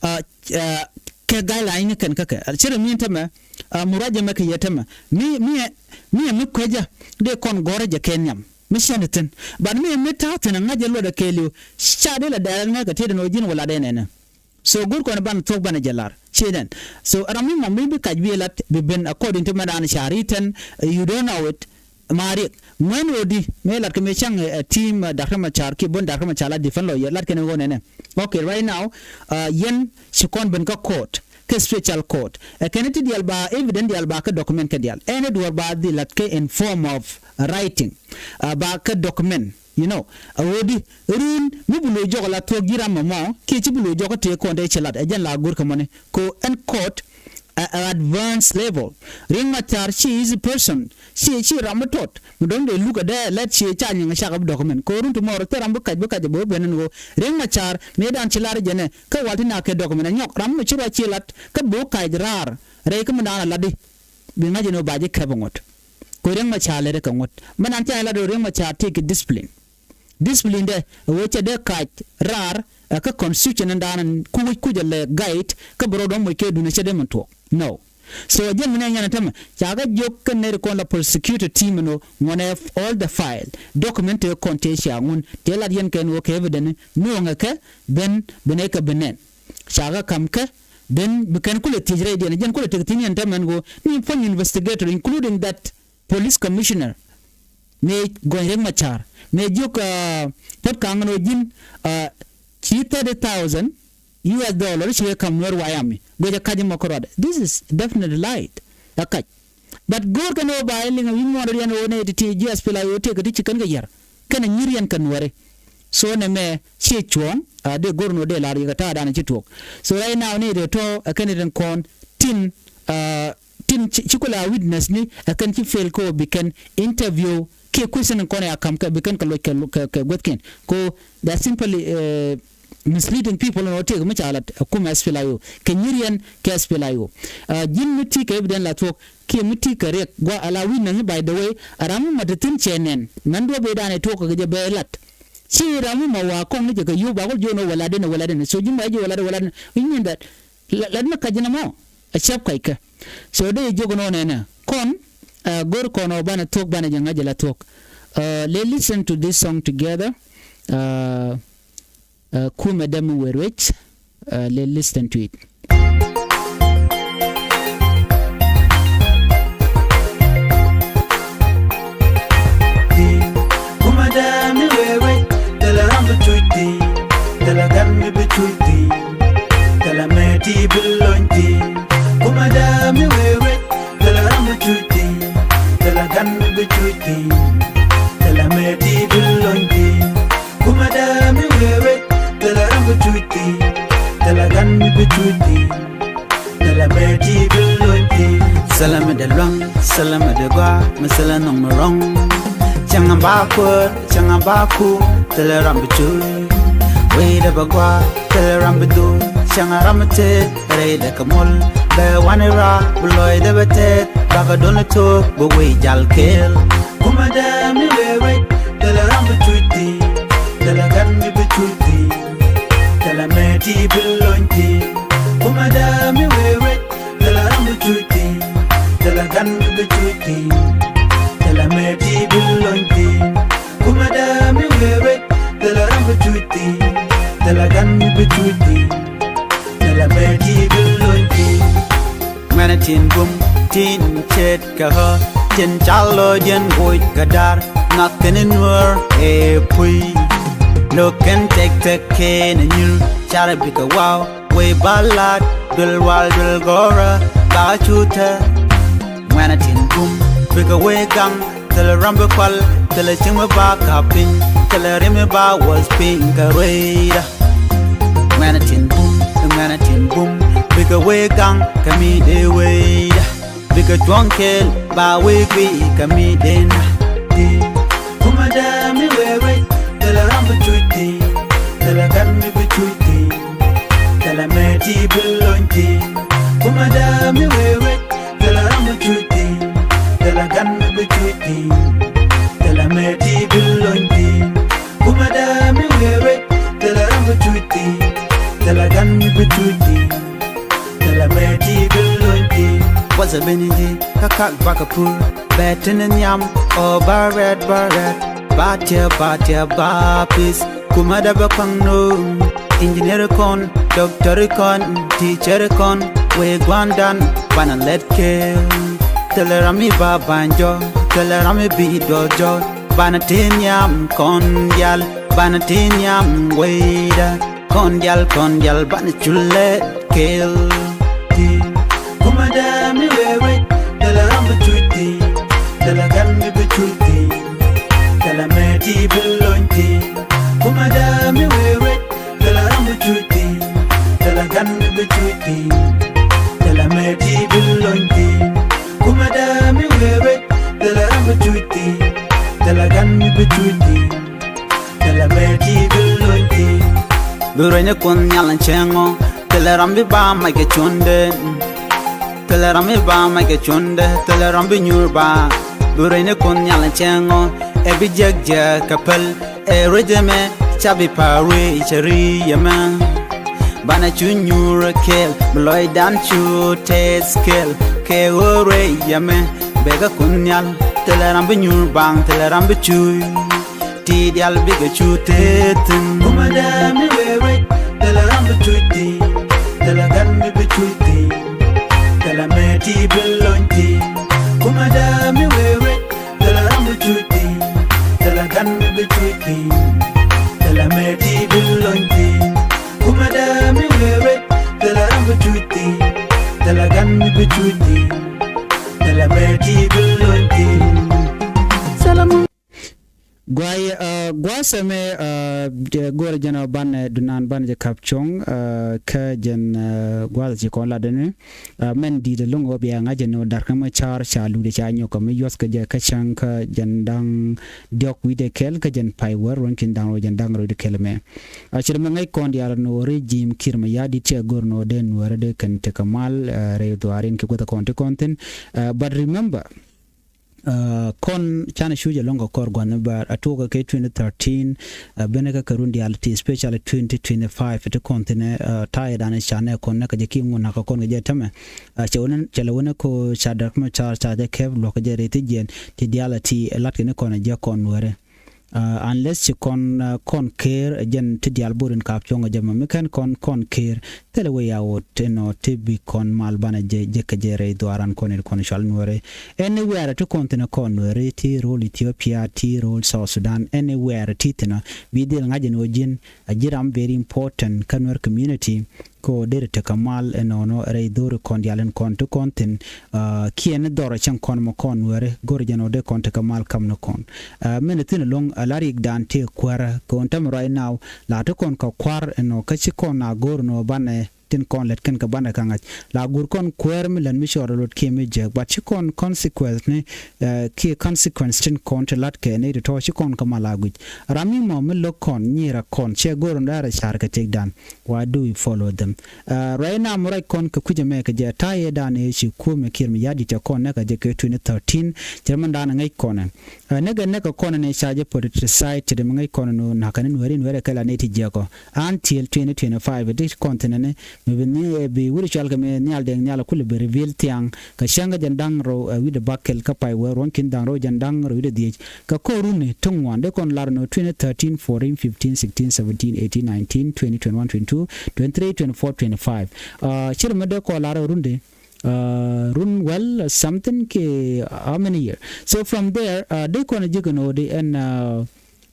ɛ, ɛ, kɛ guideline ni kɛn kä kɛ. Ci rɛ mi ɛn tämɛ, ɛ, murajɛ mɛ kɛ yɛ tämɛ. Mi, mi ɛ, mi ɛ mi kuecä dee kɔn gɔ̱rä jɛ kɛ nhiam. Mi cändɛ thi̱n. But mi ɛ mi ta̱a̱ thi̱n ɛ ŋa̱c jɛ luɔtdɛ kɛɛliw. Ca dee la dɛɛr ŋäc kɛ tëëdɛ ni ɣöö ji̱n wä latdɛ nɛnɛ. So go̱r kɔn ban thuɔ̱k banɛ jɛ lar. Ci nɛn. So ram mi mɔ mi bi kac bi lat bi ben according to mɛ dan ca written, uh, you don't know it. Ma Riek ŋuɛn ɣöö di mëë lat kɛ mëë cäŋ, eh, team, eh, Doctor Machar kiɛ bun Doctor Machar la defend lawyer lat kɛn ɣöö nɛnɛ. Okay, right now, uh, yɛn ci kɔn ben kä court, kä special court. Ɛ kɛn ti diaal ba evidence diaal ba kä document kä diaal. Ɛn ɛ duɔ̱ɔ̱r ba dhil lat kɛ in form of writing. Uh, ba kä document. You know, a ɣöö di run mi bi lo̱c jɔk a la thuɔ̱k ji̱ ram mɔmɔ kiɛ ci bi lo̱c jɔk a tëë kɔn dee ci lat ɛ jɛn la go̱r kɛ mɔni. Ko ɛn court a, a advanced level. Riek Machar ci easy person. Ci, ci ram mi tɔt mi dɔ̱ŋ dee luk a dee lɛt ci ca nyiŋ cak a bi document. Ko run tomorrow thil ram bi kac bi kac a bi wä ben ɛn ɣöö Riek Machar mëë dan ci lar jɛnɛ kä wal ti na kɛ document a nyɔk ram mi ci ruac ci lat kä bi wä kac raar rɛy kä mi dan a lat di. Bi ŋa̱c ɛn ɣöö ba ji̱ kɛp a ŋuɔ̱t. Ko Riek Machar lɛt ɛ kɛ ŋuɔ̱t. Mi dan ca lat ɣöö Riek Machar tëë kɛ discipline. Discipline dɛ ɛ wee cɛ dee kac raar ɛ kä constitution in daanɛ ku wec kucä lɛ guide kä bi rɔɔdɛ moc kɛ duundɛ cɛ dee min tuɔɔk. No. So ɛ jɛn mi nɛ nyɛn ɛ tämɛ ca kɛ jiök kä nɛy ri kɔn la prosecutor team ɛn ɣöö ŋuɔnɛ all the file document tëë kɔn tëë cia ŋun tëë lat yɛn kɛn ɣöö kɛ evidence nuɔ̱ɔ̱ŋɛ kɛ ben bi nɛy kɛ bi nɛn. Ca kɛ ka̱m kɛ ben bi kɛn kulɛ thiec rɛydiɛn ɛ jɛn kulɛ tek thi̱n yɛn tämɛ ɛn ɣöö ni puɔ̱ny investigator including that police commissioner mëë gɔny Riek Machar mëë jiök, ah, puɔ̱t ka̱ŋ ɛn ɣöö ji̱n, ah, ci thirty thousand U S dollar ci kɛ ka̱m Nuɛr White Army guicɛ ka̱c ɛmɔ kärɔadɛ. This is definitely lied. Ɛ ka̱c. But go̱o̱r kɛn ɣöö ba ɛ liŋ ɛ wi̱c muɔ̱ɔ̱n riɛn ɣöö nɛ ti ti ji̱ S P L A I O tëëkɛ ti ci kɛn kɛ yär kɛnɛ nyi̱r yɛn kɛ Nuɛri. So nɛ mɛ ciɛ cuɔ̱ɔ̱ŋ, ah, dee go̱r nɔ dee lar yɛ kɛ ta̱a̱ danɛ ci tuɔɔk. So right now ni dee tɔ̱ ɛ kɛn rin kɔn tin, ah, tin ci, ci kula witness ni ɛ kɛn ci fail kɛ ɣöö bi kɛn interview kiɛ question in kɔn ya ka̱m kɛ bi kɛn kɛ loc kɛ, kɛ, kɛ guäthkiɛn. Ko they are simply, eh, misleading people nɔ tëëkɛ mi ca lat ɛ kumɛ S P L A I O kɛ nyi̱r yɛn kɛ S P L A I O. Ah, ji̱n mi ti kɛ evidence la thuɔ̱k kiɛ mi ti kɛ Riek gua ala wi̱c naŋ i̱, by the way, a ram mi ma te thi̱n cɛ nɛn mɛn duɔ̱p i̱ danɛ tuɔk kɛ jɛ bɛ lat. Ci ram mi ma wa kɔŋ ni jɛ kɛ yio̱w ba kul jiɔn ɔ wala den ɔ wala den. So ji̱ ma ji̱ wala den wala den. It mean that la, la ni kac ni mɔ a cɛp kac kɛ. So dee jiök nɔ nɛnɛ kɔn, ah, go̱r kɔn ɔ banɛ thuɔ̱k banɛ jɛ ŋa̱c jɛ la thuɔ̱k. Ah, let listen to this song together. Ah, Uh, kumɛ dämi wee ruec, uh, let listen to it. Kumɛ dämi wee ruec, thilɛ ram bi cuc thi̱n, thilɛ gan mi bi cuc thi̱n, thilɛ mɛ ti bi lony thi̱n. Kumɛ dämi wee ruec, thilɛ ram bi cuc thi̱n, thilɛ gan mi bi cuc thi̱n, thilɛ mɛ ti bi lony thi̱n. Kumɛ dämi wee ruec, thilɛ ram bi cuc thi̱n, thilɛ gan mi bi cuc thi̱n, thilɛ mɛ ti bi lony thi̱n. Thilɛ mi dee luaŋ, thilɛ mi dee gɔaa, mi thilɛ nɔŋ mi rɔ̱ŋ. Cäŋ a ba kuäär, cäŋ a ba ku, thilɛ ram bi cuc. Wecdɛ bɛ gɔaa, thilɛ ram bi dhuk, cäŋ a ram mi tëët, rɛydɛ kɛ muɔ̱l. Bɛ wani raar, bi lɔcdɛ bɛ tëët, bakɛ duɔ̱n ito̱o̱k, bi wec jal kɛɛl. Kumɛ dämi wee ruec, thilɛ ram bi cuc thi̱n, thilɛ gan mi bi cuc thi̱n, thilɛ mɛ ti bi lony thi̱n. Kumɛ dämi wee ruec, thilɛ ram bi cuc thi̱n, thilɛ gan mi bi cuc thi̱n, thilɛ mɛ ti bi lony thi̱n. Kumɛ dämi wee ruec, thilɛ ram bi cuc thi̱n, thilɛ gan mi bi cuc thi̱n, thilɛ mɛ ti bi lony thi̱n. Ŋuɛ̈nɛ tin bum tin ce̱tkɛ ɣä, tin ca lɔc yɛn goc kɛ da̱r, ŋak kɛn in nuäär ëë puc. Lo̱k kɛn tɛk tɛk kɛn in nyuur, carɛ bikɛ waw, wëë ba la̱t, duël wal duël gɔ̱rä, ba cu thäk. Ŋuɛ̈nɛ tin bum bikɛ wëë gaŋ, thilɛ ram bi kual, Thilɛ cieŋ mi ba kap piny, thilɛ riɛm mi ba wuɔth piny kɛ rueydä. Ŋuɛ̈nɛ tin bum, ŋuɛ̈nɛ tin bum, bikɛ wee gaŋ kɛ mi dee weydä. Bikɛ cuɔ̱ŋ kɛɛl ba wee guiy kɛ mi dee na. Ti kumɛ dee mi wee wec, thilɛ ram bi cuc ti, thilɛ gan mi bi cuc ti, thilɛ mɛ ti bi lony ti. Kumɛ dee mi wee wec, thilɛ ram bi cuc ti, thilɛ gan mi bi cuc ti, thilɛ mɛ ti bi lony ti. Kumɛ dee mi wee wec, thilɛ ram bi cuc ti, thilɛ gan mi bi cuc ti, thilɛ mɛ ti bi lony ti. What's a bini di ka kak bakɛ pur, bɛ tin nhiam ɔ ba rɛt ba rɛt, ba tiɛ ba tiɛ ba pis. Kumɛ dee bɛ kɔn no̱o̱ŋ, engineer kɔn, doctor kɔn, teacher kɔn, wee gua̱ndan, banɛ lɛt kɛɛl. Thilɛ ram mi ba banjɔ, thilɛ ram mi bi dɔjɔ, banɛ tin nhiam kɔn dial, banɛ tin nhiam weydä. Kɔn dial, kɔn dial, banɛ cu lɛt kɛɛl. Ti kumɛ dee mi wee wec, thilɛ ram bi cuc ti, thilɛ gan mi bi cuc ti, thilɛ mɛ ti bi lony ti. Kumɛ dee mi wee wec, thilɛ ram bi cuc ti, thilɛ gan mi bi cuc ti, thilɛ mɛ ti bi lony ti. Kumɛ dee mi wee wec, thilɛ ram bi cuc ti, thilɛ gan mi bi cuc ti, thilɛ mɛ ti bi lony ti. Bi rueny ni Kuoth Nhial in cieŋ ɔ, thilɛ ram bi ba mac kɛ cuɔ̱ndɛ. Thilɛ ram bi ba mac kɛ cuɔ̱ndɛ, thilɛ ram bi nyuur ba. Bi rueny ni Kuoth Nhial in cieŋ ɔ, ɛ bi jiäk jiäk kɛ päl. Ɛ ruec ɛmɛ ca bi pa̱a̱r wee cɛ ri yɛmɛ. Banɛ cu nyuur kɛɛl, bi lɔcdan cu tɛth kɛɛl. Kɛ ɣöö ruec yɛmɛ bɛ kɛ Kuoth Nhial. Thilɛ ram bi nyuur baŋ, thilɛ ram bi cuc. Ti dial bikɛ cu tëë thi̱n. Kumɛ dee mi wee wec, thilɛ ram bi cuc ti, thilɛ gan mi bi cuc ti, thilɛ mɛ ti bi lony ti. Kumɛ dee mi wee wec, thilɛ ram bi cuc ti, thilɛ gan mi bi cuc ti, thilɛ mɛ ti bi lony ti. Kumɛ dee mi wee wec, thilɛ ram bi cuc ti, thilɛ gan mi bi cuc ti, thilɛ mɛ ti bi lony ti. Thilɛ mi Guay, uh, gua̱a̱th ɛmɛ, uh, jɛ go̱rɛ jɛn ɔ banɛ, uh, dunan banɛ jɛ kap cuɔ̱ŋ, uh, kä jɛn, uh, gua̱a̱th ci kɔn lat ɛn, uh, mɛn di̱t ɛlɔ̱ŋ ɔ bia ŋa̱c ɛn ɔ Dak Riɛk Macar ca luut ca nyɔk kɛ mi yuɔth kɛ jɛ kä cäŋ kä jɛn da̱ŋ diɔ̱k wi̱cdɛ kɛl kä jɛn pay wäär ruɔ̱n ki̱n da̱ŋ rɛw jɛn da̱ŋ rɛw wi̱cdɛ kɛl ɛmɛ. Uh, ci rɛ mɛ ŋäc kɔn diaal ɛn ɔ regime Kiir Mayardit cɛ go̱r ɛn ɔ dee Nuäärä dee kɛn tekɛ mal, uh, rɛy dhuaarin kɛ guäth kɔn ti kɔn thi̱n. Uh, but remember, Uh, kɔn canɛ cuc ɛlɔ̱ŋ kɛ kɔr gua̱n, but a tuɔɔk kɛ twenty thirteen, uh, benɛ kɛ kɛ run diaal ti, especially twenty twenty-five ti kɔn thi̱n, uh, ta̱yɛ danɛ canɛ kɔn nɛ kɛ jɛ ki ŋun nakä kɔn kɛ jɛ tämɛ. Uh, cɛ wänɛ, cɛ lɛ wänɛ ko ca Dak Macar ca jɛ kɛp luɔ̱k kɛ jɛ rɛy thi jiɛn ti diaal ti lat kɛ ni kɔn jɛ kɔn Nuäärä. Uh, unless ci kɔn, uh, kɔn Kiir jɛn ti diaal bo̱o̱rin kap cuɔ̱ŋ jɛ mɛ mi kɛn kɔn, kɔn Kiir. Thilɛ way out, you know, ti bi kɔn mal banɛ jɛ, jɛ kɛ jɛ rɛy dhuaaran kɔn in kɔn cual Nuäärä. Anywhere ti kɔn thi̱n kɔn Nuäärä, ti rol Ethiopia, ti rol South Sudan, anywhere ti thi̱n, bi dhil ŋa̱c ɛn ɣöö ji̱n a ji̱ ram very important kä Nuer community. Kɛ ɣöö derɛ tekɛ mal ɛnɔnɔ rɛy dho̱ri kɔn diaal in kɔn ti kɔn thi̱n, uh, kiɛn dhɔrɛ cäŋ kɔn mɛ kɔn Nuäärä, go̱rɛ jɛn ɣöö dee kɔn tekɛ mal kam ni kɔn. Uh, mɛn thi̱n ɛlɔ̱ŋ, uh, la riɛkdan tëë kuäärä, kɛ ɣöö tämɛ right now, la ti kɔn kɛ kua̱r ɛnɔ kä ci kɔn a go̱r ɛnɔ banɛ tin kɔn lät kɛn kɛ banɛ kä ŋa̱c. La gur kɔn kuäär mi lät mi cɔɔr lot kiɛ mi jek, but ci kɔn consequence ni, uh, kiɛ consequence tin kɔn ti lat kɛ ni ti tɔ̱ ci kɔn kɛ mal a guic. Ram mi mɔ mi lo̱k kɔn, nyirɛ kɔn, cɛ go̱r ɛnɔ dee rɛ car kɛ tëkdan. Why do we follow them? Uh, right now mi ruac kɔn kɛ kui̱c ɛmɛ kɛ jɛ ta̱yɛ dan ëë ci kuɔmɛ Kiir Mayardit cɛ kɔn nɛ kɛ jɛ kɛ twenty thirteen, cɛ mɛn dan ŋäc kɔn ɛ. Uh, nɛ kɛ nɛ kɛ kɔn ɛ ni ca jɛ politicized ti dɛ mi ŋäc kɔn ɛ ni nakä ni Nuäärä, Nuäärä kɛ la ni ti jiɛkɔ. Until twenty twenty-five, ti kɔn thi̱n ɛ ni, mi bi ni, eh, bi wut cual kɛ mi Nhial Deng Nhial kulɛ bi reveal thiaŋ, kɛ cäŋ kɛ jɛn da̱ŋ rɛw, eh, wi̱cdɛ bäkɛl kä pay wäär ruɔ̱n ki̱n da̱ŋ rɛw jɛn da̱ŋ rɛw wi̱cdɛ dhiec. Kɛ kɔr runi ti ŋuan, dee kɔn lar ni twenty thirteen, fourteen, fifteen, sixteen, seventeen, eighteen, nineteen, twenty, twenty-one, twenty-two, twenty-three, twenty-four, twenty-five. Uh, cirɛ mi dee kɔn lar runi, uh, run well, uh, something kɛ how many year. So from there, uh, dee kɔn ji̱ kɛ ni ɣöö dee ɛn, uh,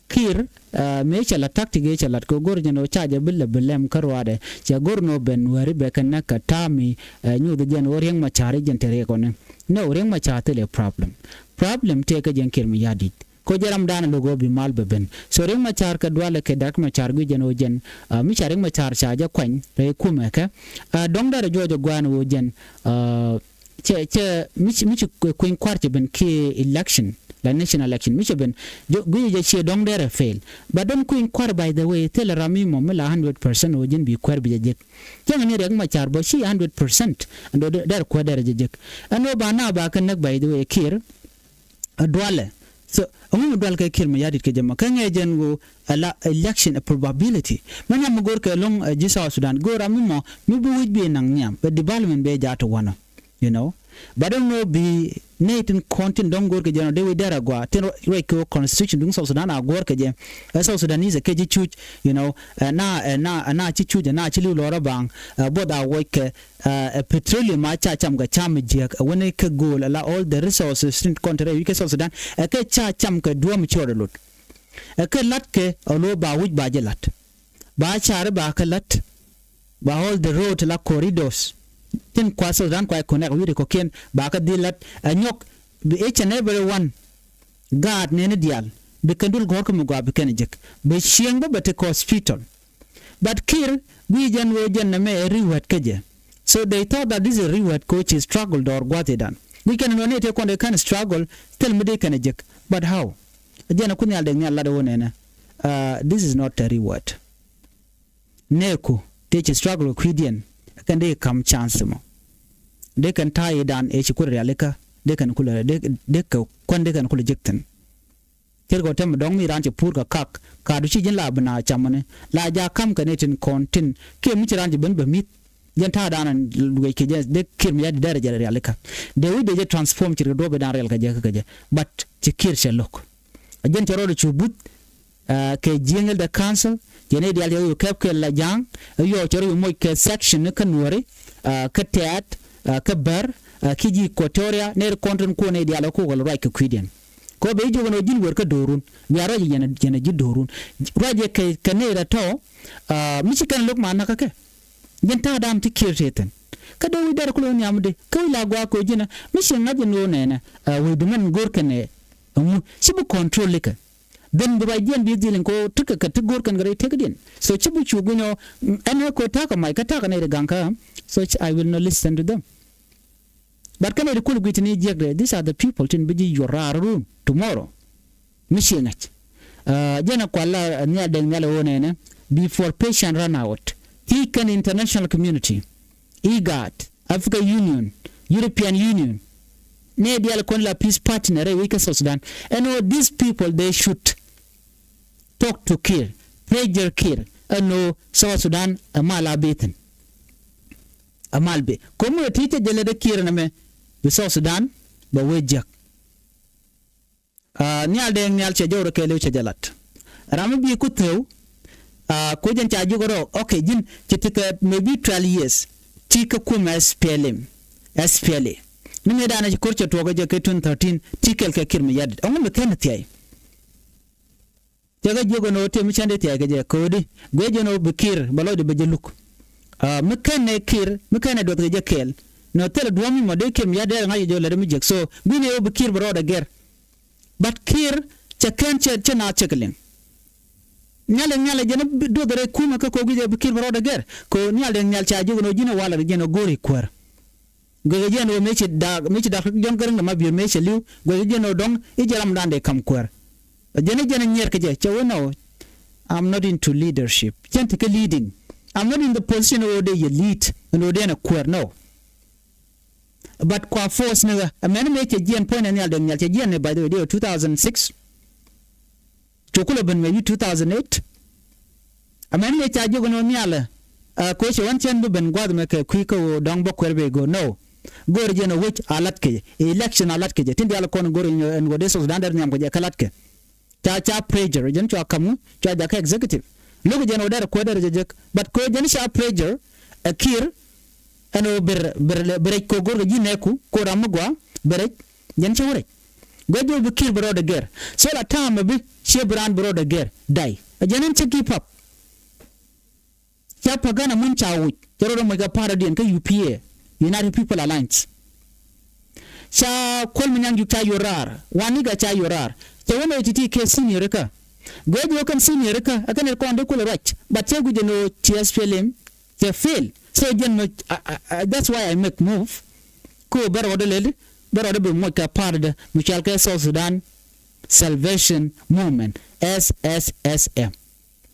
Kiir, uh, mëë cɛ la tactic ëë cɛ lat kɛ go̱r jɛn ɣöö ca jɛ bi lɛ bi lɛm kä ruaadɛ. Cɛ go̱r ni ɣöö ben wääri bɛ kɛ näk kɛ ta̱a̱ mi, uh, nyuuth jɛn ɣöö Riɛk Macar jɛn te riɛk ɣɔni. No, Riɛk Macar thilɛ problem. Problem tëë kä jɛn Kiir Mayardit. Kɛ jɛ ram dan lo̱k ɣöö bi mal bɛ ben. So Riek Machar kɛ dualɛ kɛ Dr. Machar guic jɛn ɣöö jɛn, ah, mi ca Riek Machar ca jɛ kuany rɛy kumɛ kɛ, ah, dɔ̱ŋ dɛrɛ juɔc ɛ gua̱a̱n ɣöö jɛn, ah, cɛ, cɛ, mi ci, mi ci kueny kua̱r cɛ ben kiɛ election, la national election, mi cɛ ben, jɔ, guic jɛ ciɛ dɔ̱ŋ dɛrɛ fail. But dɔ̱ŋ kueny kua̱r, by the way, thilɛ ram mi mɔ mi la hundred percent ɣöö jɛn bi kuäär bi jɛ jek. Cäŋ ni Riek Machar bä ci hundred percent, ɛn dɔ̱ŋ dɛrɛ kuäär dɛrɛ jɛ jek. Ɛn ɣöö ba na ba kɛ näk, by the way, Kiir, a dualɛ. So ɛŋu mi dual kɛ Kiir Mayardit kɛ jɛ mɔ? Kä ŋɛ jɛn ɣöö a la election a probability. Mɛ ŋa mi go̱r kɛ lo̱ŋ, eh, ji̱ South Sudan, go̱r ram mi mɔ mi bi wi̱c bi naŋ nhiam, bɛ development bɛ jaat wanɔ. You know, but dɔ̱ŋ ɣöö bi nɛy tin kɔn tin dɔ̱ŋ go̱r kɛ jɛ nɔ dee wi̱c dɛr a gɔaa tin ruac kɛ ɣöö constitution duŋ South Sudan a go̱r kɛ jɛ. Ɛ South Sudanese kɛ ji̱ cuc, you know, ɛ na, ɛ na, ɛ na ci cuc, ɛ na ci li̱w lɔrä baŋ, ɛ buɔth a wuɔc kɛ, ɛ, ɛ petroleum a ca cam kɛ cam jiäk, ɛ wänɛ kɛ gold, ɛ la all the resources tin kɔn te rɛy wi̱c kɛ South Sudan, ɛ kɛ ca cam kɛ duɔ̱ɔ̱m ci rɔɔdɛ lot. Ɛ kɛ la̱t kɛ ɛ lo̱ ba wi̱c ba jɛ la̱t. Ba cari ba kä la̱t, ba all the road la corridors tin kua South Sudan kua connect wi̱i̱ kɔ̱kiɛn ba kä dhil la̱t. Ɛ nyɔk bi each and every one gaat neni diaal bi kɛn dul gɔ̱r kä mi gɔaa bi kɛn jek, bi cieŋ bä bɛ ti kɛ hospital. But Kiir guic jɛn ɣöö jɛn nɛmɛ ɛ reward kä jɛ. So they thought that this is a reward kɛ ɣöö ci struggle dɔɔr gua̱thidan. Guic kɛn ɣöö ni tëë kɔn dee kɛn struggle, thil mi dee kɛn jek. But how? Jɛn ɛ ku nhial dee nhial lat ɣöö nɛnɛ, uh, this is not a reward. Nɛɛku tëë ci struggle kɛ kui̱diɛn, kɛn dee kam chance mɔ. Dee kɛn ta̱a̱ i̱ dan ëë ci kuäär rialikä, dee kɛn kulɛ, dee, dee kɛ kuän dee kɛn kulɛ jek thi̱n. Ce̱tkɛ tɛm dɔ̱ŋ mi raan cɛ puur kɛ kak, kaadu ci ji̱n la bi na camani, la jaak ka̱m kɛ ni tin kɔn tin, kiɛ mi ci raan cɛ ben bɛ mi̱th. Jɛn ta̱a̱ dan luec kɛ jɛ, dee Kiir mi ya di dɛrɛ jɛ rialikä. Dee wi̱c dee jɛ transform ci ri duɔ̱ɔ̱p i̱ dan riɛl kɛ jɛ kä kɛ jɛ. But ci Kiir cɛ lo̱k. A jɛn cɛ rɔɔdɛ cu buth, ah, kɛ Jiëŋ Elder Council, jɛn i̱ diaal cɛ rɔ kɛp kɛ la ja̱a̱ŋ, i̱ yɔɔ cɛ rɔ moc kɛ section ni kä Nuɔri, ah, kä Tɛ̈t, ah, kä Bär, ah, ki ji̱ Equatoria, nɛy kɔn tin kuɔn i̱ diaal ɛ kok kɛ la ruac kɛ kui̱diɛn. Kɔ ben i̱ jiök ɛn ɣöö ji̱n wër kä do̱run, wiaa ruac i̱ yɛn, yɛn ɛ ji̱ do̱run. Ruac i̱ kɛ, kɛ nɛy rɛ tɔ̱, ah, mi ci kɛn lo̱k ma nakä kɛ. Jɛn ta̱a̱ da̱a̱m ti Kiir tëë thi̱n. Kä dee wi̱c dɛr kulɛ nhiam dee, kä wi̱c la gua̱a̱k kɛ ɣöö ji̱n ɛ, mi ci ŋa̱c ɛn ɣöö nɛnɛ, ah, wecdu mɛn go̱r kɛn ɛ, ɛŋu, ci bi control ikɛ. Then bi ruacdiɛn bi dhil in ko tekɛ kɛ ti go̱r kɛn kɛ rɛy tëkdiɛn. So ci bi cu guinyɔ, ɛn ɛ ko ta̱a̱ kɛ mac kä ta̱a̱ kɛ nɛy ri gaŋ kä. So ci, I will not listen to them. But kɛn ɛ ri kul guic tin i̱ jiäkdɛ, these are the people tin bi ji̱ yuɔr raar run tomorrow. Mi ci ŋa̱c. Ah, jɛn ɛ kual la, ah, nhial dee nhial ɛ ɣöö nɛnɛ, before patience run out. Ti kɛn international community. IGAD, Africa Union, European Union. Nɛy diaal kɔn la peace partner rɛy wec kä South Sudan. Ɛn ɣöö these people, they should talk to Kiir, pressure Kiir. Ɛn ɣöö South Sudan ɛ mal a bi thi̱n. Ɛ mal bi. Ko̱mi ɛ ti cɛ jɛ lɛ dee Kiir nɛmɛ bi South Sudan bɛ wee jiäk. Ah, nhial dee nhial cɛ jɔw rɛ kɛɛliw cɛ jɛ lat. Ram mi bi ku theu, ah, ku jɛn ca ji̱ kɛ rɔ, okay, ji̱n ci ti kɛ maybe twelve years. Ti kɛ kumɛ S P L M, S P L A. Ni mi danɛ ci ko̱r cɛ tuɔɔk jɛ kɛ twenty thirteen, ti kɛl kɛ Kiir Mayardit. Ɛŋu mi kɛn thiay? Cɛ kɛ jiök ɛn ɣöö tëë mi cändɛ thiay kɛ jɛ ko̱di. Guic jɛ ɛn ɣöö bi Kiir bɛ lɔcdɛ bɛ jɛ luk. Ah, mi kɛn ɛ Kiir, mi kɛn ɛ duɔth kɛ jɛ kɛɛl. Nɔ thilɛ duɔ̱ɔ̱m mi mɔ dee Kiir Mayardit ŋa̱c jɛ jɛ lɛt mi jiäk. So gui̱n ɛ ɣöö bi Kiir bɛ rɔɔdɛ gɛr. But Kiir cɛ kɛn cɛ, cɛ naath cɛ kɛ liŋ. Nhial dee nhial jɛn duɔth rɛy kumɛ kä ko̱ guic ɛ bi Kiir bɛ rɔɔdɛ gɛr. Kɛ nhial dee nhial ca jiök ɛn ɣöö ji̱n ɛ walɛ ri jɛn ɛ go̱o̱ri kuäär. Guic ɛ jɛn ɣöö mëë ci da̱a̱k, mëë ci da̱a̱k Jɔ̱ɔ̱n Gɛrɛŋ dɛ ma bi̱i̱r mëë cɛ li̱w. Guic ɛ jɛn ɣöö dɔ̱ŋ i̱ jɛ ram dan dee ka̱m kuäär. Ɛ jɛn i̱ jɛn ɛ nyiɛɛr kɛ jɛ, cɛ wee nɔ. I'm not into leadership. Jɛn ti kɛ leading. I'm not in the position ɣöö dee yɛ lead ɛn ɣöö dee ɛn ɛ kuäär, no. But kua force ni ɣä. Ɛ mɛn mëë cɛ jiɛn puɔ̱ny ɛ nhial dee nhial cɛ jiɛn ni, by the way, dee two thousand six. Cu kulɛ ben mɛ wi̱i̱ two thousand eight. Ɛ mɛn mëë ca jiök ni ɣöö nhialɛ, ɛ, kuecɛ wän cɛn bi ben gua̱th mɛ kɛ kui̱ kä ɣöö dɔ̱ŋ bä kuɛr bɛ go̱o̱r, no. Go̱o̱r jɛn ɛ wec a latkɛ jɛ. Election a latkɛ jɛ. Tin diaal kɔn go̱o̱r ɛn ɣöö dee South Sudan dee nhiam kɛ jɛ kä latkɛ. Ca, ca pressure, jɛn cua ka̱m ŋu, cua jakä executive. Lo̱k jɛn ɣöö derɛ kuäär derɛ jɛ jek. But kɛ ɣöö jɛn ca pressure ɛ Kiir ɛn ɣöö bi rɛc, bi rɛc, bi rɛc kɛ ɣöö go̱r kɛ ji̱ nɛɛku, kɛ ɣöö ram mi gɔaa bi rɛc, jɛn cä wä rɛc. Guic jɛ ɣöö bi Kiir bi rɔɔdɛ gɛr. So la ta̱a̱ mɛ bi, ciɛ bi raan bi rɔɔdɛ gɛr. Day. Ɛ jɛn ɛn cä give up. Ca Pagana mun ca wuc, cɛ rɔ rɔ moc kɛ pa̱a̱r rɔ̱diɛn kä U P A, United People Alliance. Ca Kuol Manyang Juuk ca yuɔr raar, Waniga ca yuɔr raar. Cɛ wä nɛ ti̱ti̱ kɛ senior kä. Guɛ ji̱ wä kɛn senior kä, ɛ kɛn ɛ kɔn dee kulɛ ruac. But cɛ guic ɛn ɣöö ci S P L M cɛ fail. So jɛn mɛ, I, I, I, that's why I make move. Ko bɛ rɔɔdɛ lɛli, bɛ rɔɔdɛ bi moc kɛ party dɛ mi cɔal kɛ South Sudan Salvation Movement, S S S M.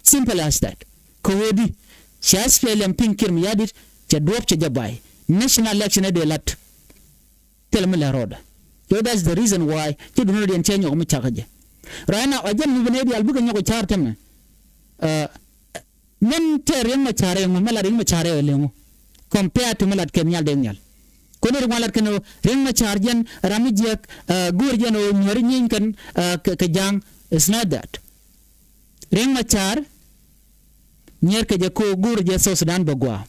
Simple as that. Kɛ ɣöö di, cɛ S P L M piŋ Kiir Mayardit, cɛ duɔ̱ɔ̱p cɛ jɛ bay. National election ɛ dee lat. Thilɛ mi lɛ rɔɔdɛ. So that's the reason why ci duundɛ diɛn cɛ nyɔk mi cak jɛ. Right now, a jɛn mi bi nɛ diaal bikɛ nyɔk ca̱r tämɛ. Ɛ, mɛn tɛ Riek Machar ɛ ŋu, mɛ lat Riek Machar ɛ lɛ ŋu. Compare to mɛ lat kɛ Nhial Deng Nhial. Kɔn Riek ŋuan lat kɛn ɔ Riek Machar jɛn ram mi jiɛk, ɛ, go̱o̱r jɛn ɔ nyuɔri nyiny kɛn, ɛ, kɛ, kɛ ja̱a̱ŋ. It's not that. Riek Machar nyier kɛ jɛ ko go̱o̱r jɛ South Sudan bɛ gua.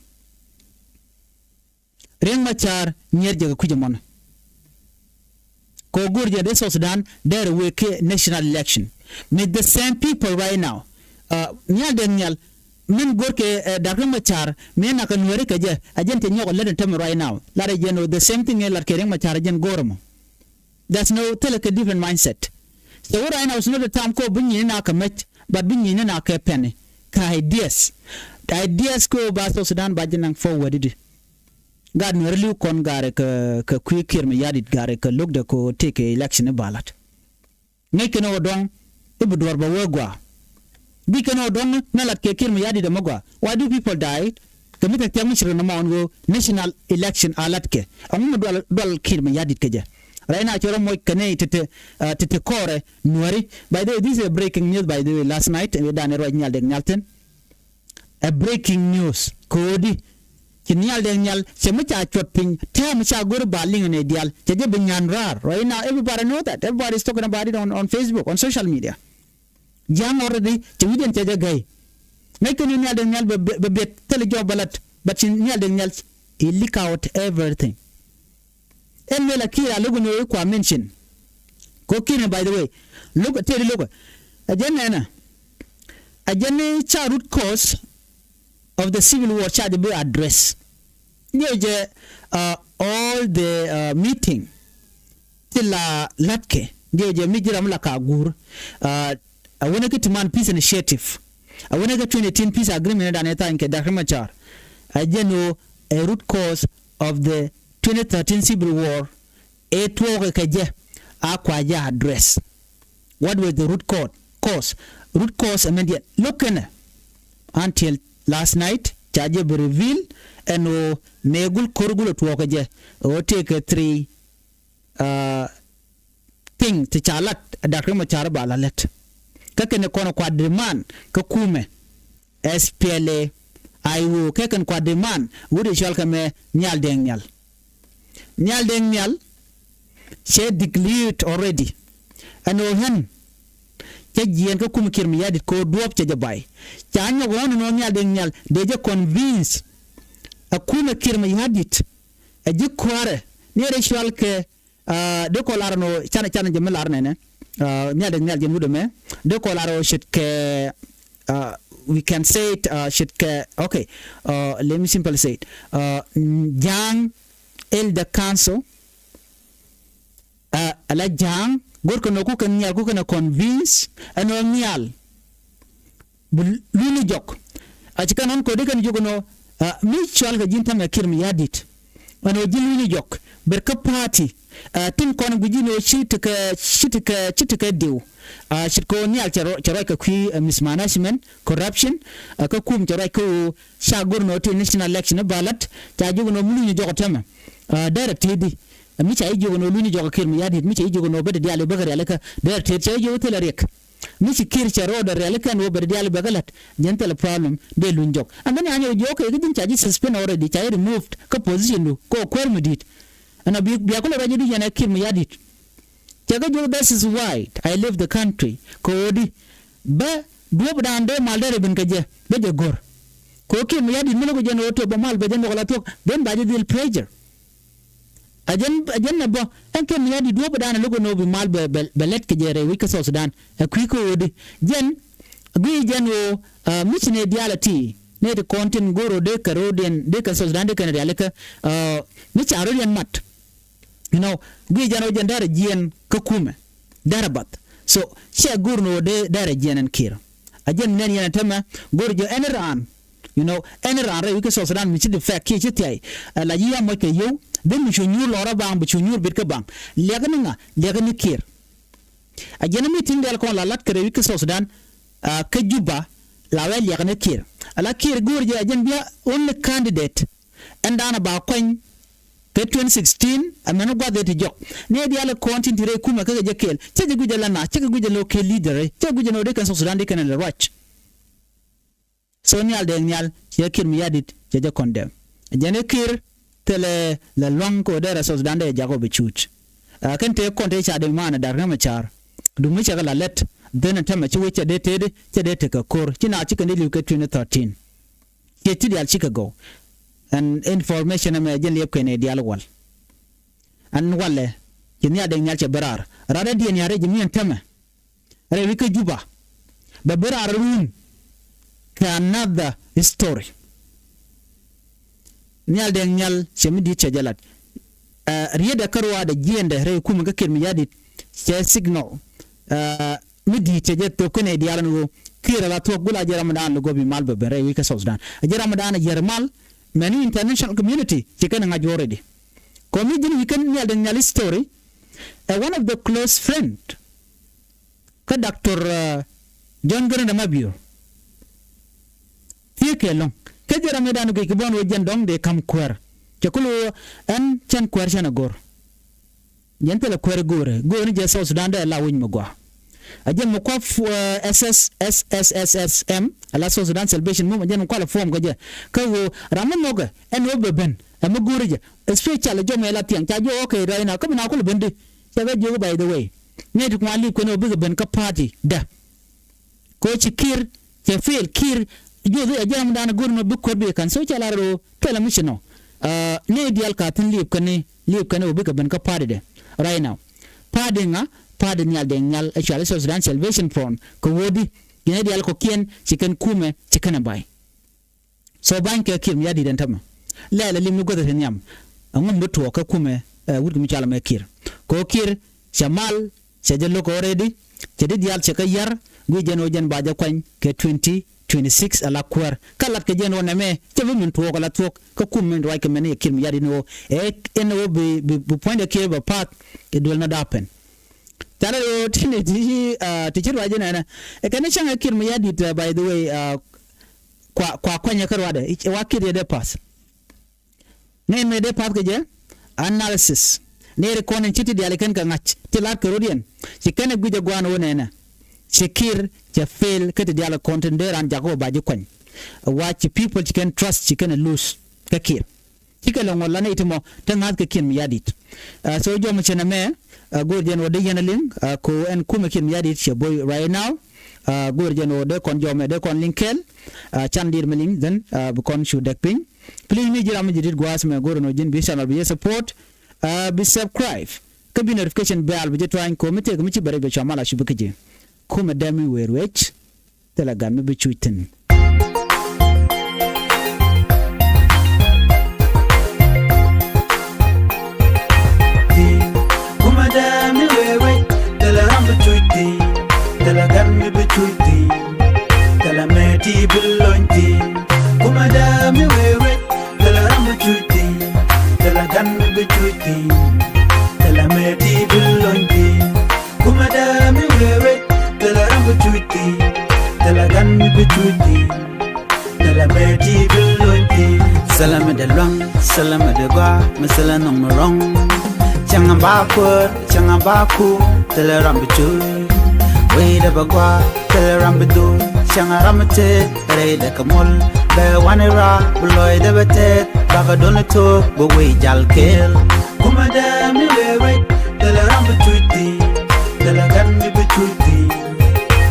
Riek Machar nyier jɛ kɛ kui̱c ɛmɔnɛ. Kɛ ɣöö go̱o̱r jɛ dee South Sudan dee rɛ wëë kɛ national election. Mi the same people right now. Uh, Nhial Deng Nhial, min go̱o̱r kɛ, uh, Dak Riek Machar, mi nak kɛ Nuääri kɛ jɛ, a jɛn cɛ nyɔk ɛ lät in tämɛ right now. Lat ɛ jɛn ɣöö the same thing ɛ lat kɛ Riek Machar a jɛn go̱o̱r ɛmɔ. There's no, thilɛ kɛ different mindset. So right now is not the time ko bi nyi̱i̱ni nak kɛ mec, but bi nyi̱i̱ni nak kɛ pɛni, kɛ ideas. Ideas ko ba South Sudan ba jɛ naŋ forward di. Gaat Nuääri li̱w kɔn gaarɛ kɛ, kɛ kui̱ Kiir Mayardit gaarɛ kɛ lo̱kdɛ ko tëëkɛ election i̱ ba la̱t. Ŋäc kɛn ɣöö dɔ̱ŋ i̱ bi duɔ̱ɔ̱r bɛ wee gɔaa. Bi kɛn ɣöö dɔ̱ŋ mi la̱t kɛ Kiir Mayardit ɛmɛ gɔaa. Why do people die? Kɛ mi te thia̱k mi ci run ɛmɔ ɣän ɣöö national election a la̱t kɛ. Ɛŋu mi dual, dual Kiir Mayardit kɛ jɛ? Right now cɛ rɔ moc kɛ nɛy ti te, uh, ti te kɔɔrɛ Nuääri. By the way, this is a breaking news, by the way, last night, eh, danɛ ruac Nhial Deng Nhial thi̱n. A breaking news. Kodi ci Nhial Deng Nhial cɛ mi ca cuɔt piny tɛm mi ca go̱ri ba liŋ ni dial cɛ jɛ bi nyan raar. Right now everybody know that, everybody is talking about it on, on Facebook, on social media. Ja̱a̱ŋ already cɛ wi̱diɛn cɛ jɛ gäy. Ŋäc kɛ ni Nhial Deng Nhial bɛ, bɛ, bɛ biɛt thil jɔk bɛ lat, but ci Nhial Deng Nhial he leak out everything. Ɛn mɛ la Kiir a lo̱k ni kua mention. Ko Kiir ni, by the way, lo̱k tëëdi lo̱k. A jɛn nɛnɛ. A jɛn ni ca root cause of the civil war ca jɛ bi address. Ndiɛ jɛ, uh, all the, uh, meeting ti la latkɛ. Ndiɛ jɛ mi jiram la ka guur. Uh, a wunɛ ki ti man peace initiative. A wunɛ ki twenty eighteen peace agreement dan ɛ tha̱a̱ny kɛ Dak Riek Machar. A jɛn ɣöö a root cause of the twenty thirteen civil war ɛ tuɔɔkɛ kɛ jɛ a kua jɛ address. What was the root cause? Cause. Root cause ɛmɛn diɛn lo̱k kɛnɛ. Until last night ca jɛ bi reveal ɛn ɣöö mëë gul ko̱r gul ɛ tuɔɔkɛ jɛ ɣöö tëëkɛ three, uh, thing ti ca lat ɛ Dak Riek Machar ba la lät. Kä kɛn kɔn kua demand kä kumɛ S P L A I O, kɛ kɛn kua demand wut i̱ cɔal kɛ mɛ Nhial Deng Nhial. Nhial Deng Nhial cɛ declared already. Ɛn ɣöö ɣän cä jiɛɛn kä kumɛ Kiir Mayardit kɛ ɣöö duɔ̱ɔ̱p cɛ jɛ bay. Ca nyɔk ɣɔ̱n ɛn ɣöö Nhial Deng Nhial dee jɛ convince ɛ kumɛ Kiir Mayardit ɛ ji̱ kuäärɛ ni rɛ cɔal kɛ, uh, dee kɔ lar ɛn ɣöö canɛ, canɛ jɛ mi lar nɛnɛ. Uh, Nhial Deng Nhial jɛ mut ɛmɛ dee kɔ lar ɣöö ce̱tkɛ, uh, we can say it, uh, ce̱tkɛ, okay, uh, let me simply say it. Uh, Ja̱a̱ŋ Elder Council, uh, ala Ja̱a̱ŋ go̱rkɛ nɔ kukɛ nhial kukɛ nɛ convince ɛn ɣöö nhial bi luny ni jɔk. A ci kɛn ɣɔ̱n kodi kɛn jiök ɛn ɣöö, ah, mi cɔal kɛ ji̱n tämɛ Kiir Mayardit ɛn ɣöö ji̱n luny ni jɔk ber kä party, ah, tin kɔn gui̱c ji̱n ɣöö ci tekɛ, ci tekɛ, ci tekɛ diw. Ah, ce̱tkɛ ɣöö nhial cɛ ruac, cɛ ruac kɛ kui̱, ah, mismanagement, corruption, ah, kä kum cɛ ruac kä ɣöö ca go̱r ɛn ɣöö ti national election i̱ ba la̱t, ca jiök ɛn ɣöö mi luny ni jɔk ɔ tämɛ, ah, derɛ tëëdi. Mi ca ji̱ jiök ɛn ɣöö luny ni jɔk ɛ Kiir Mayardit, mi ca ji̱ jiök ɛn ɣöö bä dee diaal i̱ bäkɛ rialikä, derɛ tëëdi, ca ji̱ jiök thilɛ riɛk. Mi ci Kiir cɛ ro̱o̱dɛ rialikä ɛn ɣöö bɛ dee diaal i̱ bäkɛ la̱t, jɛn thilɛ problem, dee luny jɔk. And then anyɛ jiök, okay, kä ji̱n ca ji̱ suspend already, ca ji̱ removed kä position du, kä kuäär mi di̱i̱t. Ɛn a bi, bia kulɛ ruac i̱ di yɛn ɛ Kiir Mayardit. Cɛ kɛ jiök, that is why I leave the country. Kɛ ɣöö di, bä duɔ̱ɔ̱pdan dee mal derɛ ben kɛ jɛ, bä jɛ go̱r. Kɛ ɣöö Kiir Mayardit mi lo̱k jɛ ɛn ɣöö tëë bä mal bɛ jɛ nhɔk ala thuɔ̱k, ben ba jɛ dhil pressure. A jɛn, a jɛn nɛ bä ɛn Kiir Mayardit duɔ̱ɔ̱pdan ɛ lo̱k ɛn ɣöö bi mal bɛ, bɛ, bɛ lɛt kɛ jɛ rɛy wec kä South Sudan. Ɛ kui̱ kä ɣöö di. Jɛn, gui̱i̱ jɛn ɣöö, ah, mi ci nɛ diaal ɛ ti, nɛ ti kɔn tin go̱o̱r ɣöö dee kɛ ro̱o̱diɛn, dee kɛ South Sudan, dee kɛn rialikä, ah, mi ca ro̱o̱diɛn mat. You know, gui̱i̱ jɛn ɣöö jɛn derɛ jiɛɛn kä kumɛ. Derɛ bath. So cɛ go̱r ni ɣöö dee dɛrɛ jiɛn ɛn Kiir. A jiɛn mi nɛn yɛn ɛ tämɛ go̱r jɛ ɛn raan. You know, ɛn raan rɛy wi̱c kä South Sudan mi ci defect kiɛ ci thiay. Ɛ la ji̱ ya moc kɛ yio̱w dee mi cu nyuur lɔrä baŋ bi cu nyuur bit kä baŋ. Liɛk ni ŋa? Liɛk ni Kiir. A jiɛn mi ti̱ŋ dɛl kɔn la lat kɛ rɛy wi̱c kä South Sudan. Kä Juba la wee liɛk ni Kiir. A la Kiir go̱r jɛ a jiɛn bia only candidate ɛn da̱a̱n a ba kuany kɛ twenty sixteen. Ɛmɛn gua̱th ëë ti jɔk ni ɛ diaal ɛ kɔn tin ti rɛy kumɛ kä kɛ jɛ kɛɛl. Cä jɛ guic ɛ la na, cä kɛ guic ɛ lo̱ kɛ leader, cä guic ɛ lo̱ dee kɛn South Sudan dee kɛn ɛ lɛ ruac. So Nhial Deng Nhial cɛ Kiir Mayardit cɛ jɛ condemn. Jɛn ɛ Kiir thilɛ lɛ luaŋ kɛ ɣöö dee rɛ South Sudan dee jak ɣöö bi cuuc. Ɛ kɛn tëë kɔn tëë ca dee maanɛ Dak Riek Machar. Dumi cɛ kɛ la lɛt dhen ɛ tämɛ ci wec cɛ dee tëëdi cɛ dee tekɛ ko̱r ci na ci kɛn dee li̱w kɛ twenty thirteen. Ciɛ ti diaal cikɛ gɔw. Ɛn information ɛmɛ jɛn liɛp kɛn ɛ diaal wal. Ɛn walɛ ci Nhial Deng Nhial cɛ bä raar. Raar ɛ diɛn ya̱r ɛ ji̱ miɛn tämɛ rɛy wi̱c kä Juba. Bɛ bä raar run kɛ another story. Nhial Deng Nhial cɛ mi di̱t cɛ jɛ lat. Ɛ rietdɛ kä ruaadɛ jiɛndɛ rɛy kumɛ kä Kiir Mayardit cɛ signal. Ɛ mi di̱i̱t cɛ jɛ thok kɛnɛ diaal ni ɣöö Kiir ala thuɔ̱k gula jɛ ramdan lugɔp imal bɛ ben rɛy wi̱c kä South Sudan. Ɛ jɛ ramdan a yɛr mal mɛni international community ci kɛn ŋa̱c already. Kɔmi ji̱n wi̱c kɛn Nhial Deng Nhial history. Ɛ one of the close friend kä Doctor John Garang de Mabior. Thiek kɛ lɔ̱ŋ kä jɛ ramdan guic kɛ bɔn wä jɛn dɔ̱ŋ dee kam kuäär. Cɛ kul wä ɛn cɛn kuäär cɛn a go̱r. Jɛn thilɛ kuɛɛr go̱o̱rɛ go̱o̱rɛ ni jɛ South Sudan dee la wi̱c mi gɔaa. A jɛn mi kua̱ SSSSSM ala South Sudan Salvation Movement, a jɛn mi kua̱ la form kä jɛ. Kä ɣöö ram mi nhɔkɛ ɛn ɣöö bɛ ben ɛ mi go̱o̱rɛ jɛ, especially jɔmɛ la thiaŋ ca jiök okay right now kä bi na kulɛ ben di. Cɛ kɛ jiök by the way, nɛy ti kuan li̱p kɛn ɣöö bikɛ ben kä party dä. Kɛ ɣöö ci Kiir cɛ fail, Kiir juɔth ɛ jɛ ram dan go̱r mɛ bi kuɛt bi kan so cɛ lar ɣöö thilɛ mi ci nɔ. Ni diaal ka thi̱n li̱p kɛn ni li̱p kɛn ɣöö bikɛ ben kä party dɛ right now. Party ŋa? Party Nhial Deng Nhial ɛ cual i̱ South Sudan Salvation Front kɛ ɣöö di ji̱n ɛ diaal kɔ̱kiɛn ci kɛn kumɛ ci kɛn ɛ bay. So ba̱ny kɛ Kiir mi ya di̱t ɛn tämɛ. Lɛɛl ɛ lim ni guäth ɛ ti nhiam. Ɛŋu mi bi tuɔɔk kä kumɛ wut kɛ mi cɔal ɛmɛ Kiir? Kɛ ɣöö Kiir cɛ mal cɛ jɛ lo̱k already. Cɛ di diaal cɛ kä yär guic jɛn ɣöö jɛn ba jɛ kuany kɛ twenty twenty six ala kuäär. Kä lat kɛ jɛn ɣöö nɛmɛ cɛ bi min tuɔɔk ala thuɔ̱k kä kumɛ min ruac kɛ mɛn ni yɛ Kiir mi ya di̱t ni ɣöö ɛ ɛn ɣöö bi puɔ̱nydɛ Kiir bɛ path. It will not happen. Canɛ ri ɣöö ti ni ti ci ruac jɛ nɛnɛ ɛ kɛn ni cäŋ ɛ Kiir mi ya di̱t by the way. Kua kua kuanyɛ kä ruadɛ wa Kiir yɛ dee path. Ŋäc mëë dee path kɛ jɛ analysis. Ni ri kɔn in ci ti diaal ikɛn kɛ ŋa̱c ti la̱t kɛ rot yɛn ci kɛn ɛ guic ɛ gua̱a̱n wä nɛnɛ. Ci Kiir cɛ fail kä ti diaal kɔn tin dee ran jakä wä ba ji̱ kuany. Wa ci people ci kɛn trust ci kɛn ɛ lose kä Kiir. Cikɛ lɛ ŋuɔ̱t la nɛy ti mɔ te ŋa̱th kɛ Kiir mi ya di̱t. So jɔmɛ cɛ nɛmɛ go̱o̱r jɛn wä dee yɛn a liŋ ko ɛn kumɛ Kiir mi ya di̱t cɛ boy right now. Go̱o̱r jɛn wä dee kɔn jɔmɛ dee kɔn liŋ kɛɛl. Can di̱t mi liŋ then bi kɔn cu dɛk piny. Please mi ji̱ ram mi ji̱ di̱t gua̱a̱th mɛ go̱o̱r ɛn wä ji̱n bi channel bi yɛ support. Bi subscribe kä bi notification bell bi jɛ tuany ko mi tëëk mi ci bɛ rɛc bɛ cua mal a cup kä ji̱. Kumɛ dɛm mi wëër wec. Thilɛ gat mi bi cuc thi̱n. Kumɛ dee mi wee wec thilɛ ram bi cuc thi̱n. Thilɛ gat mi bi cuc thi̱n. Thilɛ mɛ ti bi lony thi̱n. Kumɛ dee mi wee wec thilɛ ram bi cuc thi̱n. Thilɛ gat mi bi cuc thi̱n. Thilɛ mɛ ti bi lony thi̱n. Kumɛ dee mi wee wec thilɛ ram bi cuc thi̱n. Thilɛ gat mi bi cuc thi̱n. Thilɛ mɛ ti bi lony thi̱n. Thilɛ mi dee luaŋ thilɛ mi dee gɔaa mi thilɛ nɔŋ mi rɔ̱ŋ. Cäŋ a ba kuäär cäŋ a ba ku thilɛ ram bi cuc. Wecdɛ bɛ gɔaa thilɛ ram bi dhuk cäŋ a ram mi tëë rɛydɛ kɛ muɔ̱l. Bɛ wani raar bi lɔcdɛ bɛ tɛth bakɛ dɔ̱ni thok bi wec jal kɛɛl. Kumɛ dee mi wee wec thilɛ ram bi cuc thi̱n. Thilɛ gat mi bi cuc thi̱n.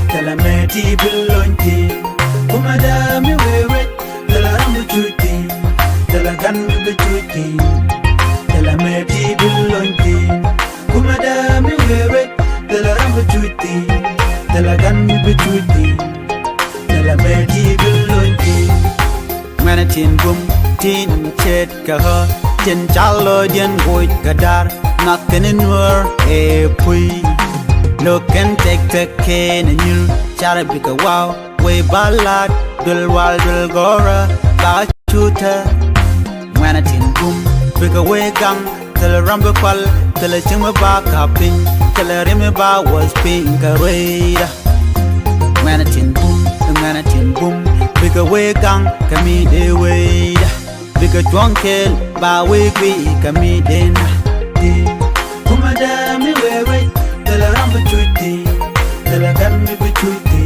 Thilɛ mɛ ti bi lony thi̱n. Kumɛ dee mi wee wec thilɛ ram bi cuc thi̱n. Thilɛ gat mi bi cuc thi̱n. Thilɛ mɛ ti bi lony thi̱n. Kumɛ dee mi wee wec thilɛ ram bi cuc thi̱n. Thilɛ gat mi bi cuc thi̱n. Thilɛ mɛ ti bi lony thi̱n. Ŋuɛ̈nɛ tin guɔ̱m tin ce̱tkɛ ɣä tin cal lɔcdiɛn woc kɛ da̱r. Nath kɛn in nuäär ëë puc. Lo kɛn tɛk tɛk kɛn a nyul carɛ bikɛ waw. Wee ba lat duel wal duel gɔrä ba cutɛ. Ŋuɛnɛ tin bum bikɛ wee gaŋ. Thilɛ ram bi kual, thilɛ cieŋ mi ba kap piny, thilɛ rim mi ba wuɔth piny kɛ rueyda. Ŋuɛnɛ tin bum, ŋuɛnɛ tin bum bikɛ wee gaŋ kɛ mi dee weyda. Bikɛ cuɔ̱ŋ kɛɛl ba wee guiy kɛ mi dee na. Ti kumɛ dee mi wee wec, thilɛ ram bi cuc ti, thilɛ gan mi bi cuc ti,